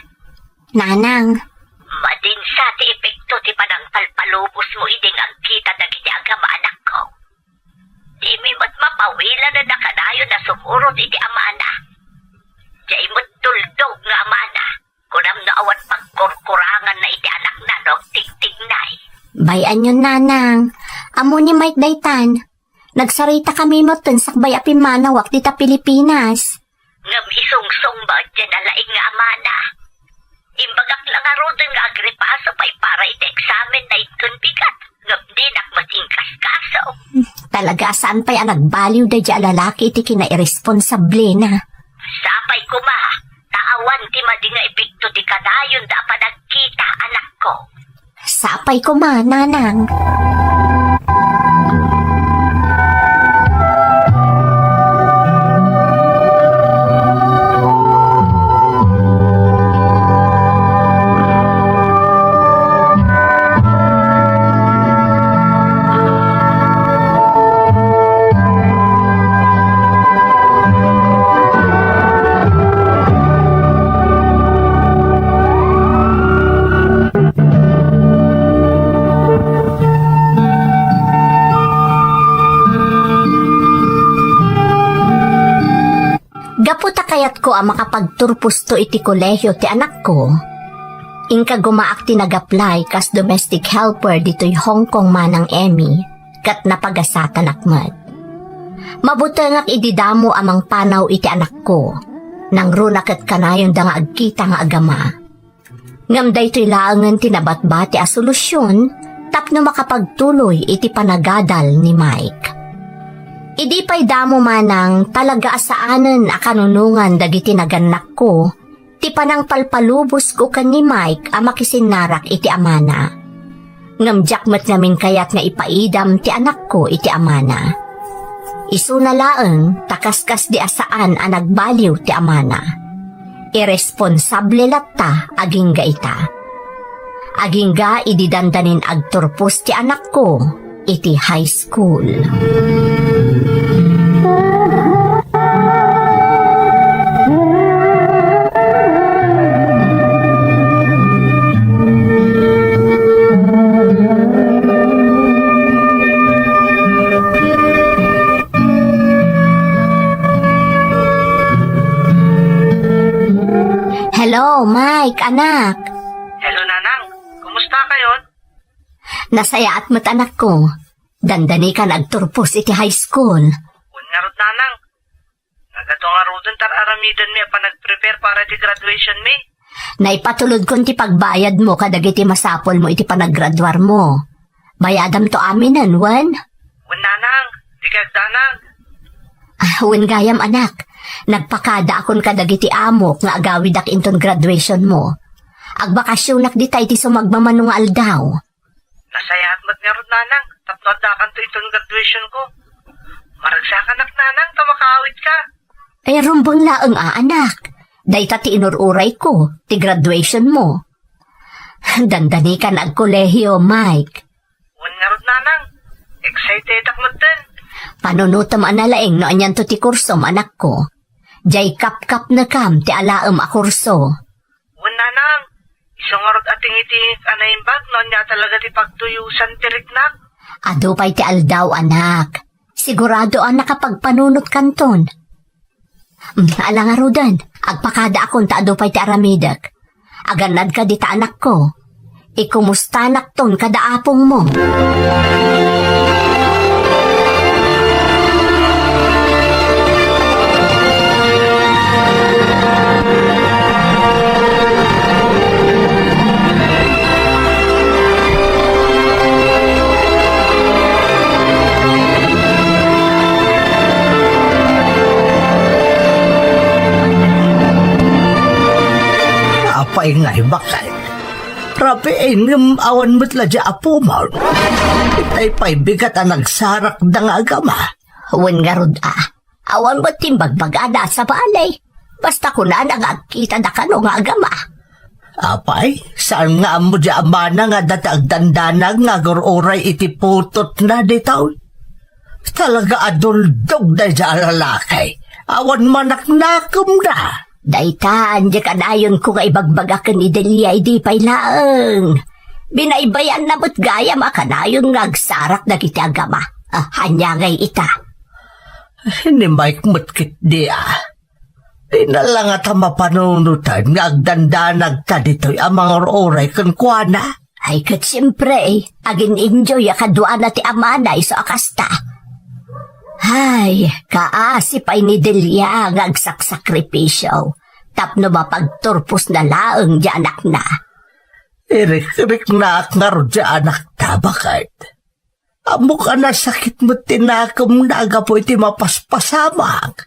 Nanang. Madinsa ti epekto ti panangpalpalubos mo idi nga agkita dagiti agama, anakko. Dimi met mapawilanen a kanayon a sumurot iti amana. Diay met tuldog nga amana. Kunam no awan pagkurkuranganna iti anakna no agtigtignay. Bay-anyon, Nanang. Ammo ni Mike daytan. Nagsaritakami metten sakbay a pimmanawak dita Pilipinas. Ngem isungsong met diay nalaing nga amana. Imbagak la ngaruden nga agripaso pay para iti eksamen na inton bigat, ngem dinak met inkaskaso. Talaga a saan pay a nagbaliw daydiay a lalaki iti kinairesponsablena. Sapay koma, ta awan ti madi nga epekto ti kadayonda a panagkita, anakko. Sapay koma, Nanang. Gapu ta kayatko a makapagturposto iti kolehio ti anakko, inka gumaak ti nag-apply kas domestic helper ditoy Hong Kong, Manang Emmy, ket napagasatanak met. Mabutengak idi damo a mangpanaw iti anakko, nangruna ket kanayonda nga agkita nga agama. Ngem daytoy laengen ti nabatbati a solusion tapno makapagtuloy iti panagadal ni Mike. Idi pay damo manang, talaga a saanen a kanunongan dagiti nagannakko ti panangpalpalubosko ken ni Mike a makisinnarak iti amana. Ngem diak met ngamin kayat nga ipaidam ti anakko iti amana. Isuna laeng ta kaskasdi a saan a nagbaliw ti amana. Iresponsable latta agingga ita. Agingga idi dandanin agturpos ti anakko iti high school. Hello, Mike, anak. Hello, Nanang. Kumusta kayon? Nasayaat met, anakko. Dandanikan agturpos iti high school. Wen ngarud, Nanang. Nagadu ngaruden ti ar-aramidenmi a panagprepare para iti graduationmi. Naipatulodkon ti pagbayadmo kadagiti masapulmo iti panaggraduarmo. Bayadamto aminen, wen? Wen, Nanang. Dika agdanag. Ah, wen gayam, anak. Nagpakadaakon kadagiti amok nga agawidak inton graduationmo. Agbakasionak dita iti sumagmamano nga aldaw. Nasayaat met ngarud, Nanang, tapno addakanto inton graduationko. Maragsakanak, Nanang, ta makaawidka. Ay, rumbeng laeng a, anak. Dayta ti inur-urayko, ti graduationmo. Dandanikan agkolehio, Mike. Wen ngarud, Nanang. Excitedak metten. Panunotem a nalaing no anianto ti kursom, anakko. Diay kapkapnekam ti alaem a kurso. Wen, Nanang, isu ngarud a tingitiingek a naimbag no ania talaga ti pagtuyosan ti riknak. Adu pay ti aldaw, anak. Sigurado a nakapagpanunotkanton. Mm, ala ngaruden, agpakadaakon ta adu pay ti aramidek. Agannadka dita, anakko. Ikumustanakton kada apongmo. Apay ngay, baket? Rabiin ngem awan met la di apomon. Itay pay bigat a nagsarakda nga agama. Wen ngarud a, awan met ti imbagbagada a sabali. Basta kunana nga agkitada kano nga agama. Apay, saan nga ammo di amana nga adda ti agdandanag nga agur-uray iti putotna ditoy? Talaga a duldog daydi a lalaki. Awan manaknakemna. Daytan, di kanayonko nga ibagbaga ken ni Delia idi pay laeng. Binaybayanna met gayam a kanayon nga agsarak dagiti agama. Ah, ania ngay ita? Ni Mike met ketdi a. Dina la ngata mapanunotan nga agdandanagta ditoy a mangur-uray kenkuana. Ay, ket siempre, agin-enjoy a kaduana ti amana isu a kasta. Ay, kaasi pay ni Delia nga agsaksakripisio tapno mapagturposna laeng ti anakna. Irikriknaak ngarud ti anakta, baket. Ammok a nasakit met ti nakemna gapu iti mapaspasamak.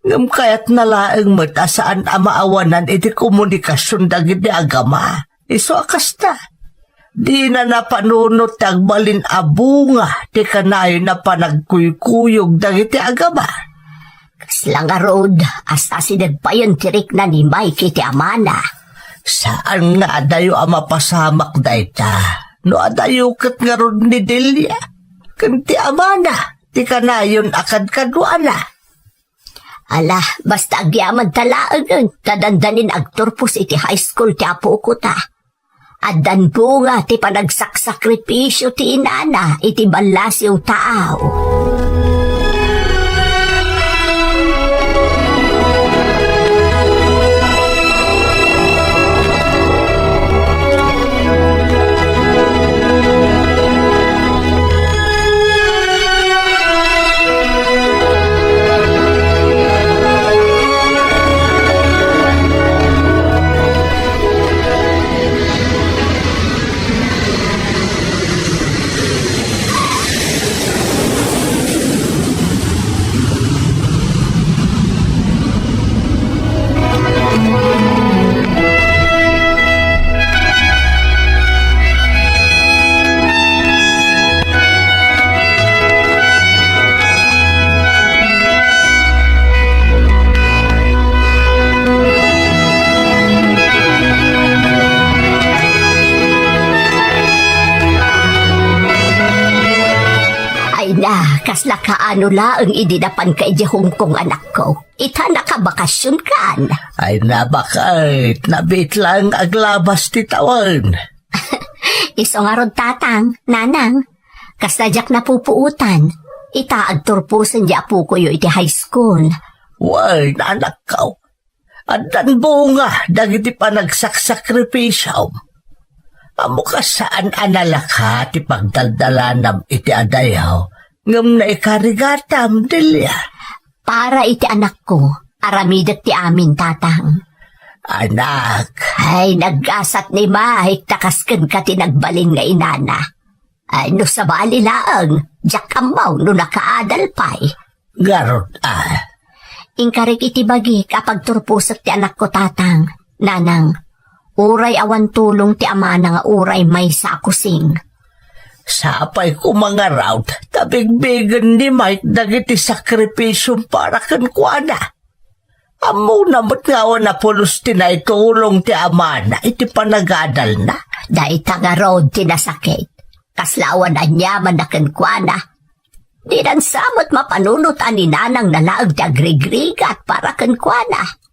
Ngem kayatna laeng met a saan a maawanan iti komunikasion dagiti agama. Isu a kasta, dina napanunot ti agbalin a bunga ti kanayon a panagkuykuyog dagiti agama. Kasla ngarud, asideg payen ti rikna ni Mike iti amana. Saan nga adayo a mapasamak dayta no adayo ket ngarud ni Delia ken ti amana ti kanayon a kadkaduana. Ala, basta agyamanta laengen ta dandanin agturpos iti high school ti apokota. Addan bunga ti panagsaksakripisio ti inana iti ballasiw taaw. Ay na, kasla kaano laeng idi napanka idiay Hong Kong, anakko? Ita nakabakasionkan. Ay na, baket, nabiit laeng aglabas ti tawen. Isu ngarud, tatang, nanang. Kasla diak napupuotan. Ita agturposen di apokoyo iti high school. Wen, anakko, addan bunga dagiti panagsaksakripisom. Ammok a saan a nalaka ti pagdaldalanam iti adayo, ngem naikarigatam, Delia. Para iti anakko, aramidek ti amin, tatang. Anak. Ay, naggasat ni Mike ta kas kenka ti nagbalin nga inana. Ay, no sabali laeng, diak ammo no nakaadal pay. Ngarud a. Inkarek iti bagik a pagturposek ti anakko, tatang, nanang. Uray awan tulong ti amana nga uray maysa a kusing. Sapay koma ngarud ta bigbigen ni Mike dagiti sakripisom para kenkuana. Ammona met nga awan a pulos ti naitulong ti amana iti panagadalna. Dayta ngarud ti nasakit. Kasla awan aniamanna kenkuana. Dinan sa met mapanunot a ni nanang nalaeng ti agrigrigat para kenkuana.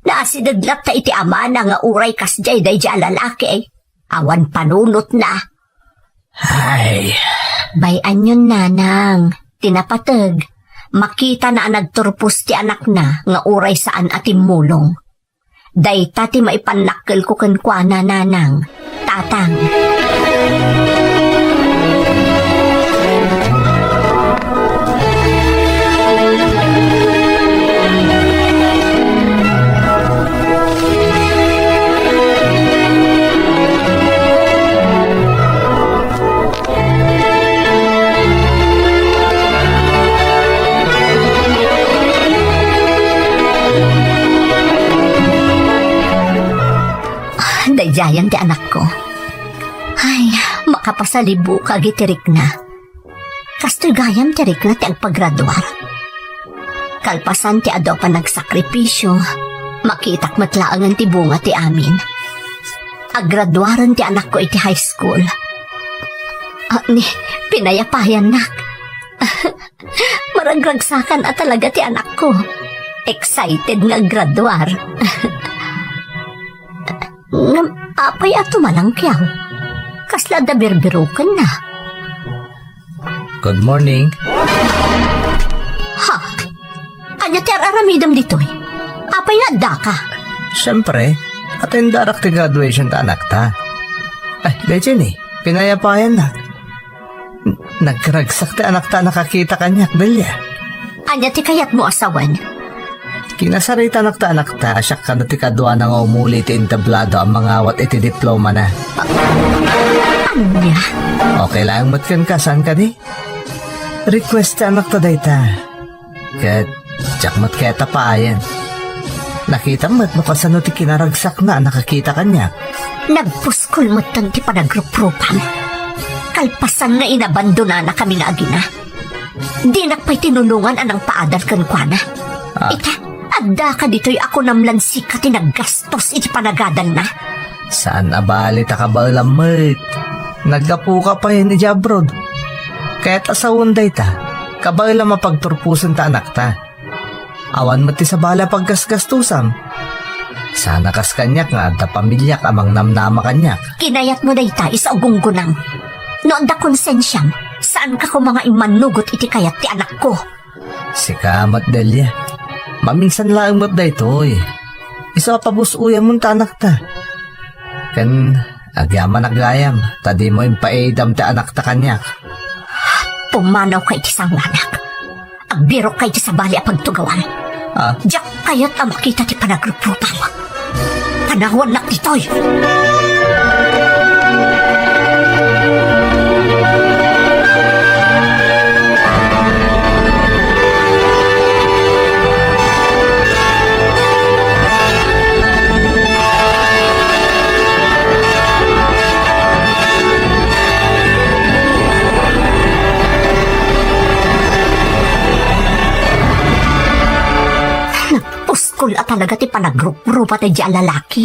Naasideg latta iti amana nga uray kasdiay daydiay a lalaki. Awan panunotna. Ay. Bay-anyon, nanang. Ti napateg, makitana a nagturpos ti anakna nga uray saan a timmulong. Dayta ti maipannakkelko kenkuana, nanang. Tatang. Daydiayen ti anakko. Ay, makapasalibuka iti rikna. Kastoy gayam ti rikna ti agpagraduar. Kalpasan ti adu a panagsakripisio, makitak met laengen ti bunga ti amin. Aggraduaren ti anakko iti high school. Ni, pinayapayannak. Maragragsakan a talaga ti anakko. Excited nga aggraduar. Ngem apay a tumalangkiaw? Kasla adda birbirokenna. Good morning. Ha? Ania ti ar-aramidem ditoy? Apay nga addaka? Siempre, attendarak ti graduation ta anakta. Ay, daytoy ni, pinayapayannak. N-, nagragsak ti anakta a nakakita kaniak, Delia. Ania ti kayatmo a sawen? Kinasaritanak ti anakta a siak kano ti kaduana nga umuli iti entablado a mangawat iti diplomana. Ania? Okay laeng met kenka, saan kadi? Request ti anakta dayta. Ket diak met kayat a paayen. Nakitam met no kasano ti kinaragsakna a nakakita kaniak. Nagpuskol metten ti panagruprupam. Kalpasan nga inabandonanakami nga agina, dinak pay tinulongan a nangpaadal kenkuana. Ah. Ita, addaka ditoy a kunam lan sika ti naggastos iti panagadalna. Saan a bali ta kabaelam met. Naggapuka pay idiay abroad. Kayat a sawen dayta, kabaelam a pagturposen ta anakta. Awan met ti sabali a paggasgastosam. Saan a kas kaniak nga adda pamiliak a mangnamnama kaniak. Kinayatmo dayta isu a gunggonam. No adda konsensiam, saanka koma nga immannugot iti kayat ti anakko. Sika met, Delia. Maminsan laeng met daytoy. Isu a pabus-oyamon ta anakta. Ken agyamanak gayam, ta dimo impaidam ti anakta kaniak. Pumanawka iti sangoanak. Agbirokka iti sabali a pagtugawam. Ah? Diak kayat a makita ti panagruprupam. Panawannak ditoy. Nagpuskol a talaga ti panagruprupa daydiay a lalaki.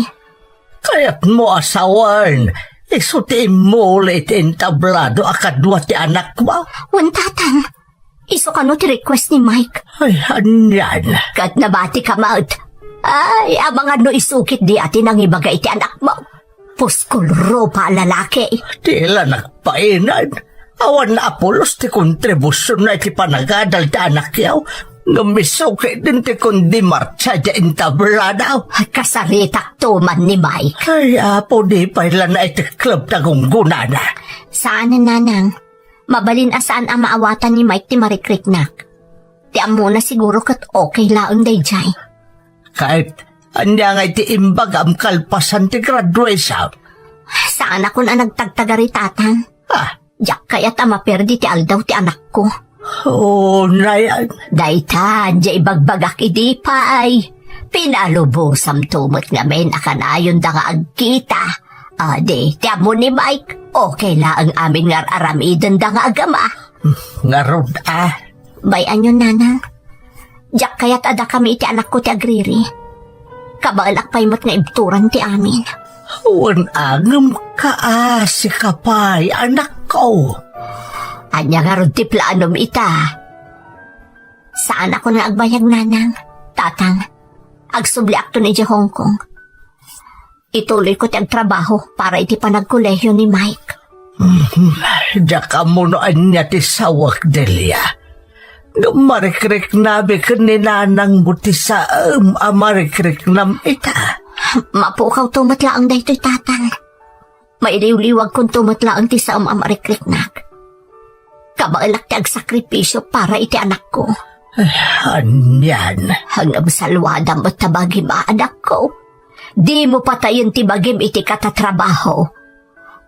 Kayatmo a sawen, isu ti immuli iti entablado a kadua ti anakmo? Wen, Tatang. Isu kano ti request ni Mike. Ay, anian? Ket nabatika met. Ay, amangan no isu ketdi a ti nangibaga iti anakmo. Puskol rupa a lalaki. Dila nagpainan. Awan a pulos ti kontribusyon na iti panagadal ti anakyaw. Ngem isu ketdin ti kundi martsa di entablado. Kasaritak tuman ni Mike. Ay, Apo, di pay la na iti club ta gunggonana. Saan, Nanang. Mabalin a saan a maawatan ni Mike ti marikriknak. Ti ammona siguro ket okay laeng daydiay. Ket ania ngay ti imbagam kalpasan ti graduation? Saanakon a nagtagtagari, Tatang. Ah. Diak kayat a maperdi ti aldaw ti anakko. Oh, nayan. Dayta, diay ibagbagak idi pay. Pinalubosamto met ngamin a kanayonda nga agkita. Adi, ti ammo ni Mike, okay laeng amin nga ar-aramidenda nga agama. Ngarud, ah. Bay-anyon, Nanang. Diak kayat a dakami iti anakko ti agriri. Kabaelak pay met nga ibturan ti amin. Wen angem ka, ah, sika pay, anakko. Ania ngarud ti planom ita? Saanakon nga agbayag, Nanang. Tatang, agsubliakton idiay Hong Kong. Ituloyko ti agtrabaho para iti panagkolehio ni Mike. Mhm. Diak ammo no ania ti sawek, Delia. Ngem marikriknami ken ni nanangmo ti saan a marikriknam ita. Mapukawto met laeng daytoy, Tatang. Mailiwliwagkonto met laeng ti saem a marikriknak. Kabaelak ti agsakripisio para iti anakko. Anian? Ngem salwadam met ta bagim a, anakko. Dimo patayen ti bagim iti katatrabaho.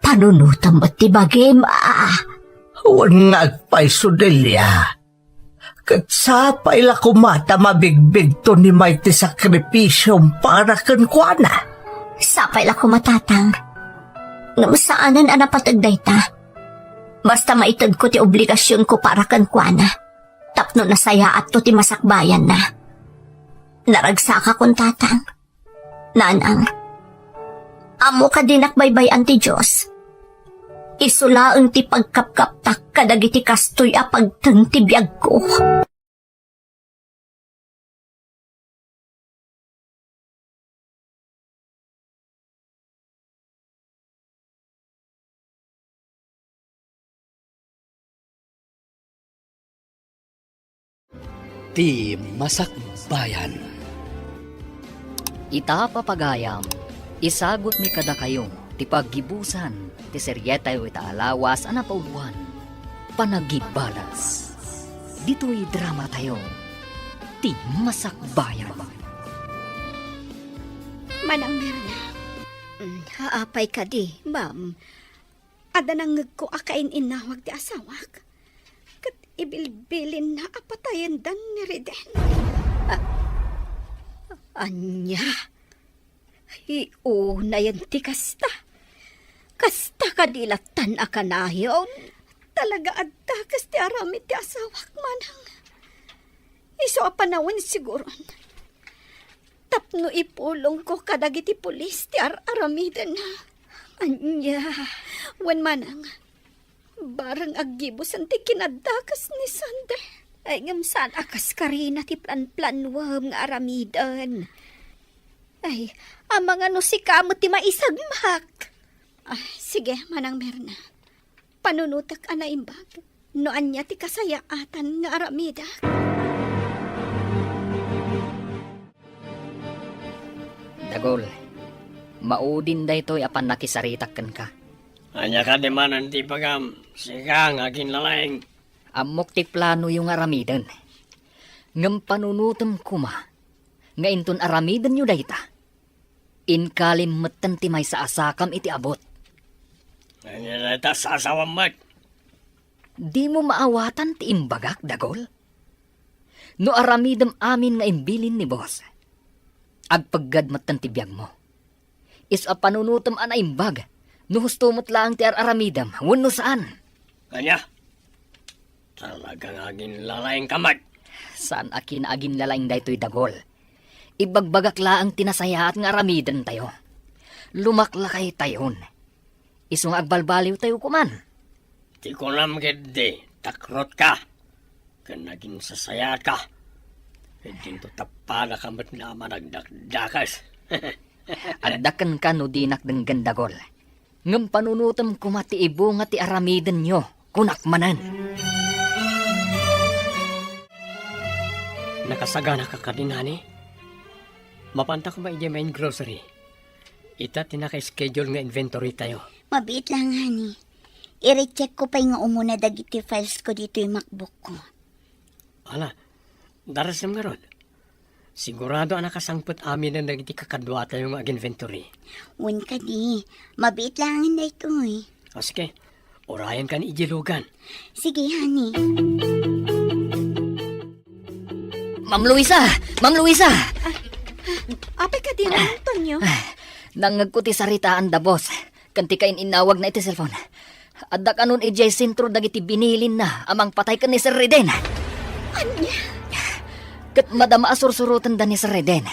Panunotem met ti bagim a. Wen nga agpayso, Delia. Ket sapay la koma ta mabigbigto ni May ti sakripisiom para kenkuana. Sapay la koma, Tatang. Ngem saanen a napateg dayta. Basta maitedko ti obligasionko para kenkuana. Tapno nasayaatto ti masakbayanna. Naragsakakon, Tatang. Nanang, ammok a dinak baybay-an ti Dios. Isu laeng ti pagkapkaptak kadagiti kastoy a pagteng ti biagko. Ti Masakbayan. Ita, papagayam, isagutmi kadakayo ti paggibusan ti serietayo ita a lawas a napauloan, Panagibalas. Ditoy dramatayo, Ti Masakbayan. Manang Mirna. Mm, apay kadi, ma'am? Adda nangngegko a kain-innawag ti asawak. Ket ibilbilinna a patayendan ni Reden. A-, ania? Iunayen ti kasta. Kasta kadi lattan a kanayon? Talaga adda kas ti aramid ti asawak, manang. Isu a panawen siguron. Tapno ipulongko kadagiti pulis ti ar-aramidenna. Ania? Wen manang, bareng aggibusan ti kinaddakas ni Sander. Ay, ngem saan a kas karina ti planplanuem nga aramiden. Ay, amangan no sika met ti maisagmak. Ah, sige, Manang Mirna. Panunotek a naimbag no ania ti kasayaatan nga aramidek. Dagol, maudin daytoy a pannakisaritak kenka. Ania kadi manen ti ibagam, sika nga aginlalaing? Ammok ti planoyo nga aramiden. Ngem panunotem koma nga inton aramidenyo dayta, inkalim metten ti maysa a sakam iti abut. Ania dayta sasawam met? Dimo maawatan ti imbagak, Dagol? No aramidem amin nga imbilin ni Boss, agpeggad metten ti biagmo. Isu a panunotem a naimbag no husto met laeng ti ar-aramidem wenno saan. Ania? Talaga nga aginlalaingka met. Saan a kinaaginlalaing daytoy, Dagol. Ibagbagak laeng ti nasayaat nga aramidentayo. Lumaklakaytayon. Isu nga agbalbaliwtayo koman. Ti kunam ketdi, takrotka ken aginsasayaatka. Ket dinto tappadaka met nga managdakdakes. Adda kenka no dinak denggen, Dagol. Ngem panunotem koma ti ibunga ti aramidenyo, kunak manen. Nakasaganaka kadin, honey? Mapanta koma idiay main grocery. Ita ti naka-schedule nga inventory tayo. Mabiit laeng, honey. I-recheck ko pay nga umuna dagiti files ko ditoy MacBook ko. Ala, darasem ngarud. Sigurado a nakasangpet aminen dagiti kakaduatayo nga ag-inventory. Wen kadi, mabiit laengen daytoy. O sige, urayenkan idiay lugan. Sige, honey. Ma'am Luisa! Ma'am Luisa! Apay kadi, Antonio? Nangngegko ti saritaan da boss ken ti kain-innawagna iti cellphone. Adda kanon idiay sentro dagiti binilinna a mangpatay ken ni Sir Reden. Ania? Ket madama a sursurotenda ni Sir Reden.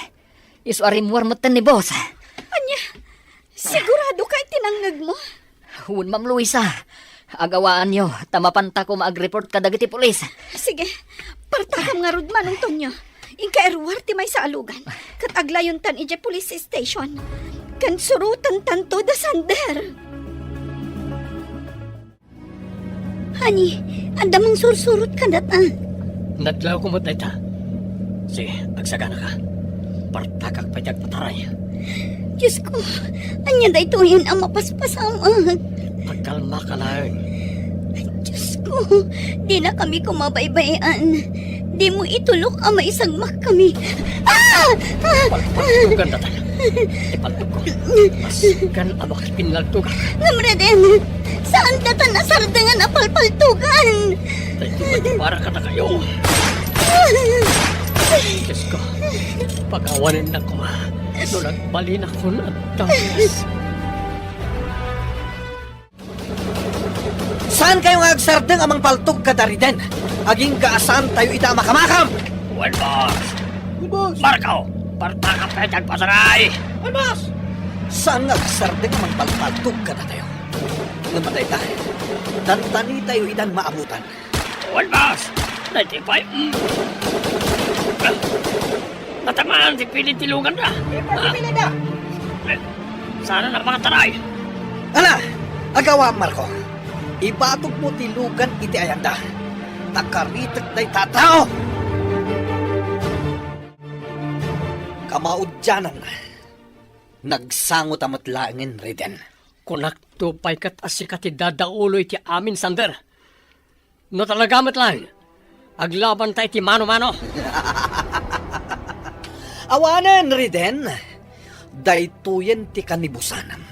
Isu a rimmuar metten ni boss. Ania? Sigurado ka iti nangngegmo? Wen, Ma'am Luisa. Agawaanyo, ta mapanta koma ag-report kadagiti pulis. Sige, partakam ngarud, Manong Tonyo. Inka iruar ti maysa a lugan, ket aglayontan idiay police station. Ken surotentanto da Sander. Honey, adda mangsursurot kadata. Nadlawko met dayta. Sige, agsaganaka. Partakak pay ti agpataray. Diyos ko, ania daytoyen a mapaspasamak? Agkalmaka laeng. Diyos ko, dina kami kumabaybay-an. Dimo itulok a maisagmak kami. Ah! Ah! Palpaltugan data. Ipaltog ko. Masgan a makapinnaltugan. Ngem Reden, saan datan a sardengan a palpaltugan? Daytoy ti para kadakayo. Diyos ko, pakawanennak koma no nagbalinakon a Darius. Saankayo nga agsardeng a mangpaltog kada Reden? Agingga a saantayo ita a makamakam! Wen, boss! Wen, boss! Marco! Partakap tayo ti agpataray! Wen, boss! Saan nga agsardeng a mangpalpaltog kadatayo? Ngem dayta, tantanitayo itan maabutan. Wen, boss! Daytoy pay, mm. Natamaan ti pilid ti luganda. Ipasipilinda. Sana napakataray. Ala, agawa, Marco. Ibatogmo ti lugan iti ayanda. Ta karitek dayta a tao. Kamaudiananna, nagsangota met laengen Reden. Kunakto pay ket a sika ti dadaulo iti amin, Sander. No talaga met laeng, aglabanta iti mano-mano. Awanen, Reden. Daytoyen ti kanibusanam.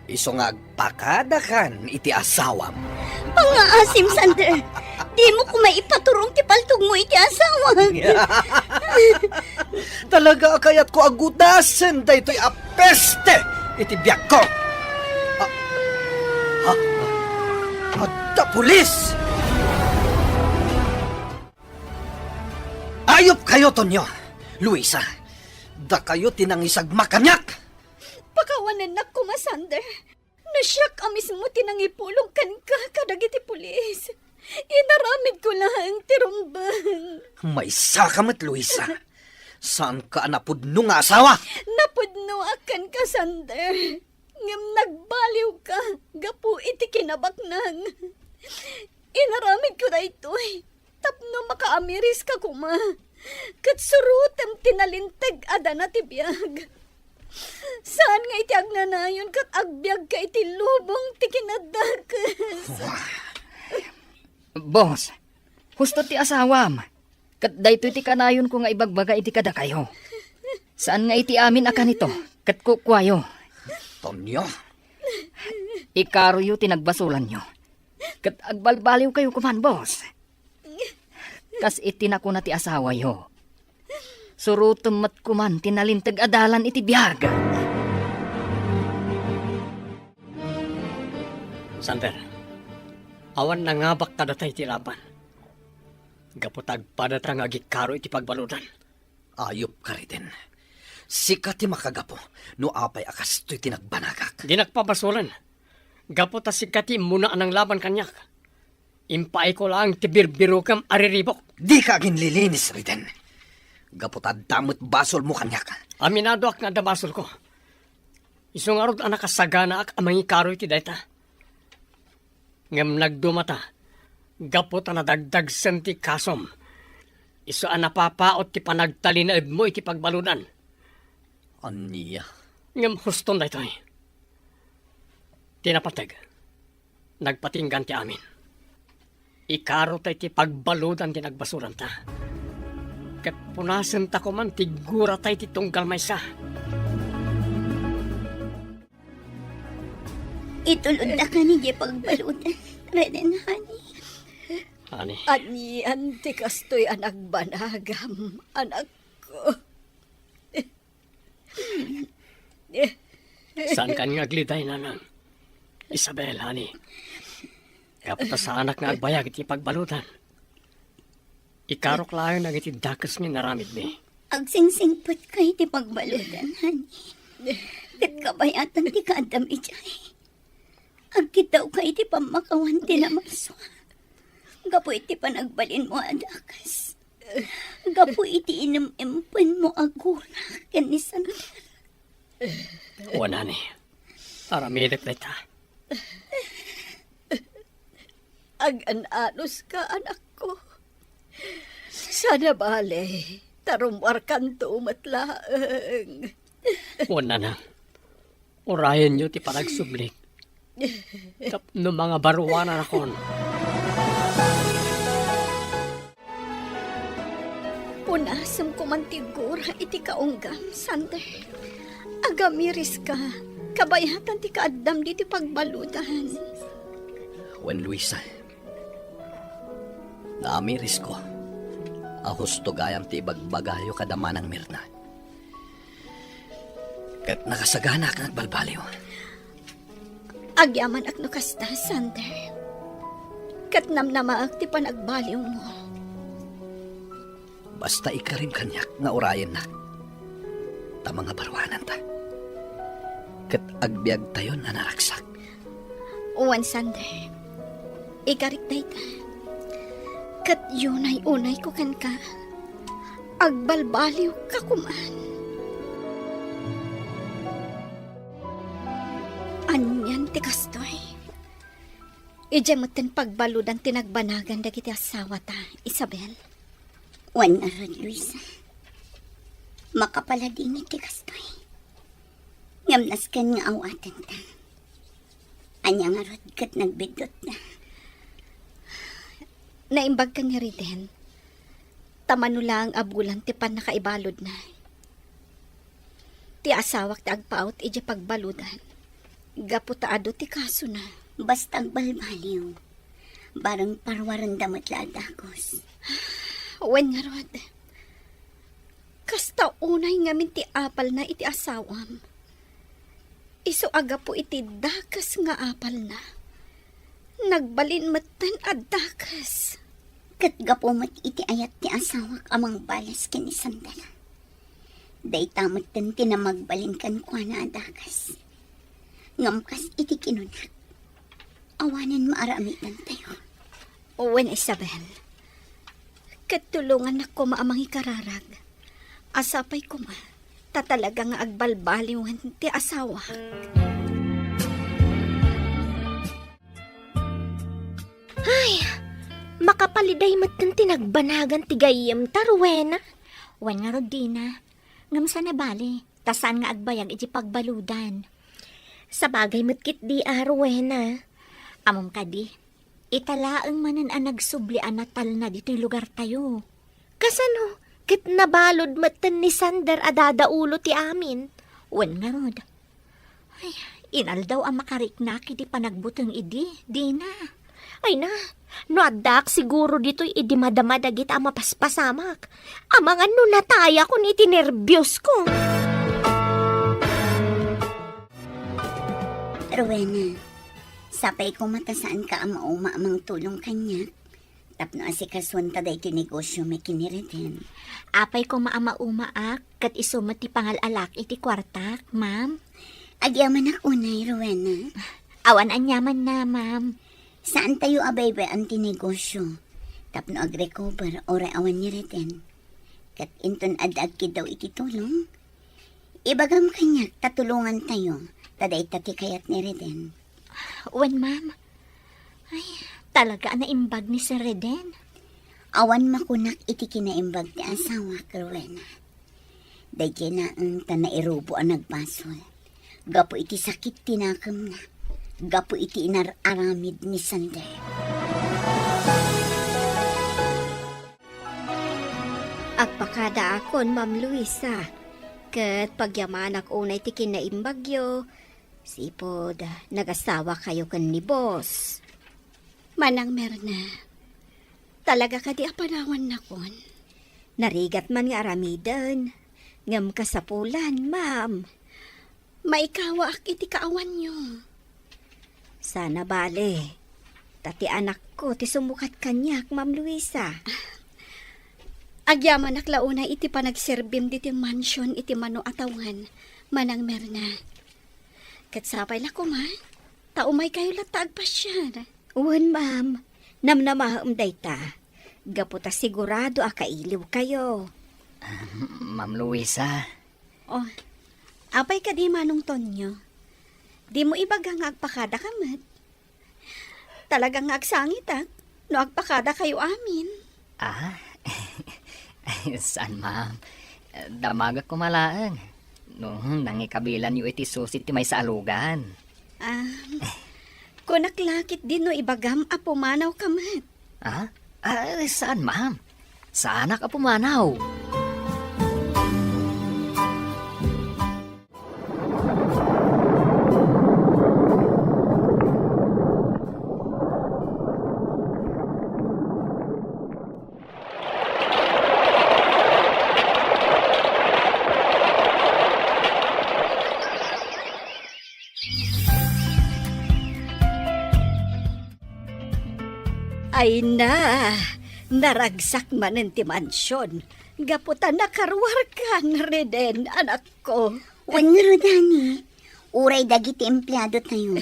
Isu nga agpakadakan iti asawam. Pangngaasim, Sander. Dimo koma ipaturong ti paltogmo iti asawak. Talaga a kayatko a gudasen daytoy a peste iti biagko. Ah, ha? Adda pulis! Ayupkayo, Tonio, Luisa. Dakayo ti nangisagmak kaniak. Pakawanennak koma, Sander. No siak a mismo ti nangipulong kenka kadagiti pulis, inaramidko laeng ti rumbeng. Maysaka met, Luisa. Saanka a napudno nga asawa. Napudnoak kenka, Sander. Ngem nagbaliwka gapu iti kinabaknang. Inaramidko daytoy tapno makaamiriska koma, ket surotem ti nalinteg a dana ti biag. Saan nga iti agnanayon ket agbiagka iti lubong ti kinadakes. Boss, husto ti asawam. Ket daytoy ti kanayonko nga ibagbaga iti kadakayo. Saan nga iti amin a kanito, ket kukuayo. Tonio. Ikaroyo ti nagbasolanyo. Ket agbalbaliwkayo koman, boss. Kas iti nakuna ti asawayo, surotem met koman ti nalinteg a dalan iti biag. Sander, awan nangabak kadata iti laban. Gapu ta agpadata nga agikaro iti pagbaludan. Ayupka, Reden. Sika ti makagapu no apay a kastoy ti nagbanagak. Dinak pabasolen. Gapu ta sika ti immuna a nanglaban kaniak. Impaayko laeng ti birbirokem a riribuk. Dika aginlilinis, Reden. Gapu ta adda met basolmo kaniak. Aminadoak nga adda basolko. Isu ngarud a nakasaganaak a mangikaro iti dayta. Ngem nagdumata, gapu ta nadagdagsen ti kasom, isu a napapaut ti panagtalinaedmo iti pagbaludan. Ania? Ngem huston daytoy. Ti napateg, nagpatinggan ti amin. Ikarota iti pagbaludan ti nagbasolanta. Ket punasenta koman ti gurata iti tunggal maysa. Itulodda kanidiay pagbaludan, Reden, honey. Honey. Anian ti kastoy a nagbanagam, anakko? Saankan nga agliday, nanang. Isabel, honey. Gapu ta saanak nga agbayag iti pagbaludan. Ikarok laeng dagiti dakes nga inaramidmi. Agsingsingpetka iti pagbaludan, honey. Ket kabayatan ti kaaddam idiay. Agkiddawka iti pammakawan ti namasua gapu iti panagbalinmo a dakes. Gapu iti inim-impenmo a gura ken ni Sander. Wen, honey. Aramidek dayta. Agan-anuska, anakko. Saan a bale, ta rummuarkanto met laeng. Kunana, urayenyo ti panagsublik tapno mangabaruananakon. Punasemko man ti gura iti kaunggam, Sander. Agamiriska, kabayatan ti kaaddam ditoy pagbaludan. Wen, Luisa, naamirisko a husto gayam ti ibagbagayo kada Manang Mirna. Ket nakasaganaak nga agbalbaliw. Agyamanak no kasta, Sander. Ket namnamaek ti panagbaliwmo. Basta ikarim kaniak nga urayennak, ta mangabaruananta. Ket agbiagtayon a naragsak. Wen, Sander, ikarik dayta. Ket yunay-unayko kenka, agbalbaliwka koman. Anian ti kastoy? Idiay metten pagbaludan ti nagbanagan dagiti asawata, Isabel. Wen ngarud, Luisa. Makapaladingit ti kastoy. Ngem nasken nga awatenta. Ania ngarud ket nagbiddutna? Naimbag ken ni Reden, ta mano laeng a bulan ti pannakaibaludna. Ti asawak ti agpaawat idiay pagbaludan, gapu ta adu ti kasona. Basta agbalbaliw, bareng parwarenda met la a dakes. Wen ngarud, kasta unay ngamin ti apalna iti asawam. Isu a gapu iti dakes nga apalna, nagbalin metten a dakes. Ket gapu met iti ayat ti asawak a mangbales ken ni Sander, dayta metten ti namagbalin kenkuana a dakes. Ngem kas iti kinunak, awanen maaramidantayo. Wen, Isabel, ket tulongannak koma a mangikararag. A sapay koma, ta talaga nga agbalbaliwen ti asawak. Ay, makapaliday metten ti nagbanagan ti gayyemta, Rowena. Wen ngarud, Dina, ngem saan a bale, ta saan nga agbayag iti pagbaludan. Sabagay met ketdi a, Rowena. Ammom kadi, ita laeng manen a nagsubli a natalna ditoy lugartayo. Kasano ket nabalud metten ni Sander a dadaulo ti amin? Wen ngarud, ay, inaldaw a makariknak iti panagbuteng idi, Dina. Ay na, no addaak siguro ditoy idi madama dagita a mapaspasamak. Amangan no natayakon iti nerbiosko. Rowena, sapay koma ta saanka a mauma a mangtulong kaniak tapno asikasuenta daytoy negosio mi ken ni Reden. Apay koma a maumaak, ket isu met ti pangal-alak iti kuartak, ma'am. Agyamanak unay, Rowena. Awan aniamanna, ma'am. Saantayo a baybay-an ti negosio tapno agrecover uray awan ni Reden. Ket inton adda agkiddaw iti tulong, ibagam kaniak ta tulongantayo, ta dayta ti kayat ni Reden. Wen, ma'am. Ay, talaga a naimbag ni Sir Reden. Awan makunak iti kinaimbag ti asawak, Rowena. Daydiay laeng ta nairubo a nagbasol gapu iti sakit ti nakemna, gapu iti inar-aramid ni Sander. Agpakadaakon, Ma'am Luisa, ket pagyamanak unay ti kinaimbagyo, sipud nagasawakayo ken ni Boss. Manang Mirna, talaga kadi a panawannakon? Narigat man nga aramiden, ngem kasapulan, ma'am, maikawaak iti kaawanyo. Saan a bale, ta ti anakko ti sumukat kaniak, Ma'am Luisa. Agyamanak la unay iti panagserbim ditoy mansion iti mano a tawen, Manang Mirna. Ket sapay la koma, ta umaykayo latta agpasiar. Wen, ma'am. Namnamaem dayta. Gapu ta sigurado a kailiwkayo. Ah, Ma'am Luisa. Oh, apay kadi, Manong Tonyo? Dimo ibaga nga agpakadaka met? Talaga nga agsangitak no agpakadakayo amin. Ah? Saan, ma'am. Damagak koma laeng. No, nangikabilanyo iti susi ti maysa a lugan. Ah, kunak la ketdi no ibagam a pumanawka met. Ah? Ah, saan, ma'am. Saanak a pumanaw. Ay na, naragsak manen ti mansion. Gapu ta nakaruarkan, Reden, anakko. Wen ngarud, Dani, uray dagiti empleadotayo.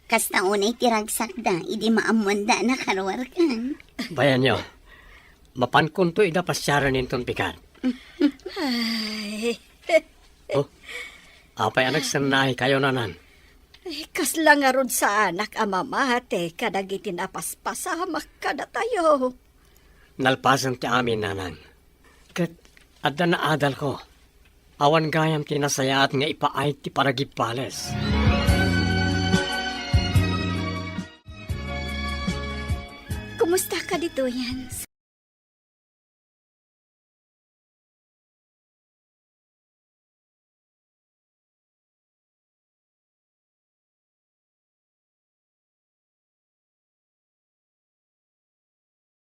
Kasta unay ti ragsakda idi maammoanda a nakaruarkan. Bayanyo, mapankonto ida pasiaren inton pikat. Ay. Oh, apay a nagsennahikayo, Nanang? Eh, kasla ngarud saanak a mamati kadagiti napaspasamak kadatayo. Nalpasen ti amin, Nanang. Ket adda naadalko. Awan gayam ti nasayaat nga ipaay ti panagibbales. Kumusta ka ditoyen,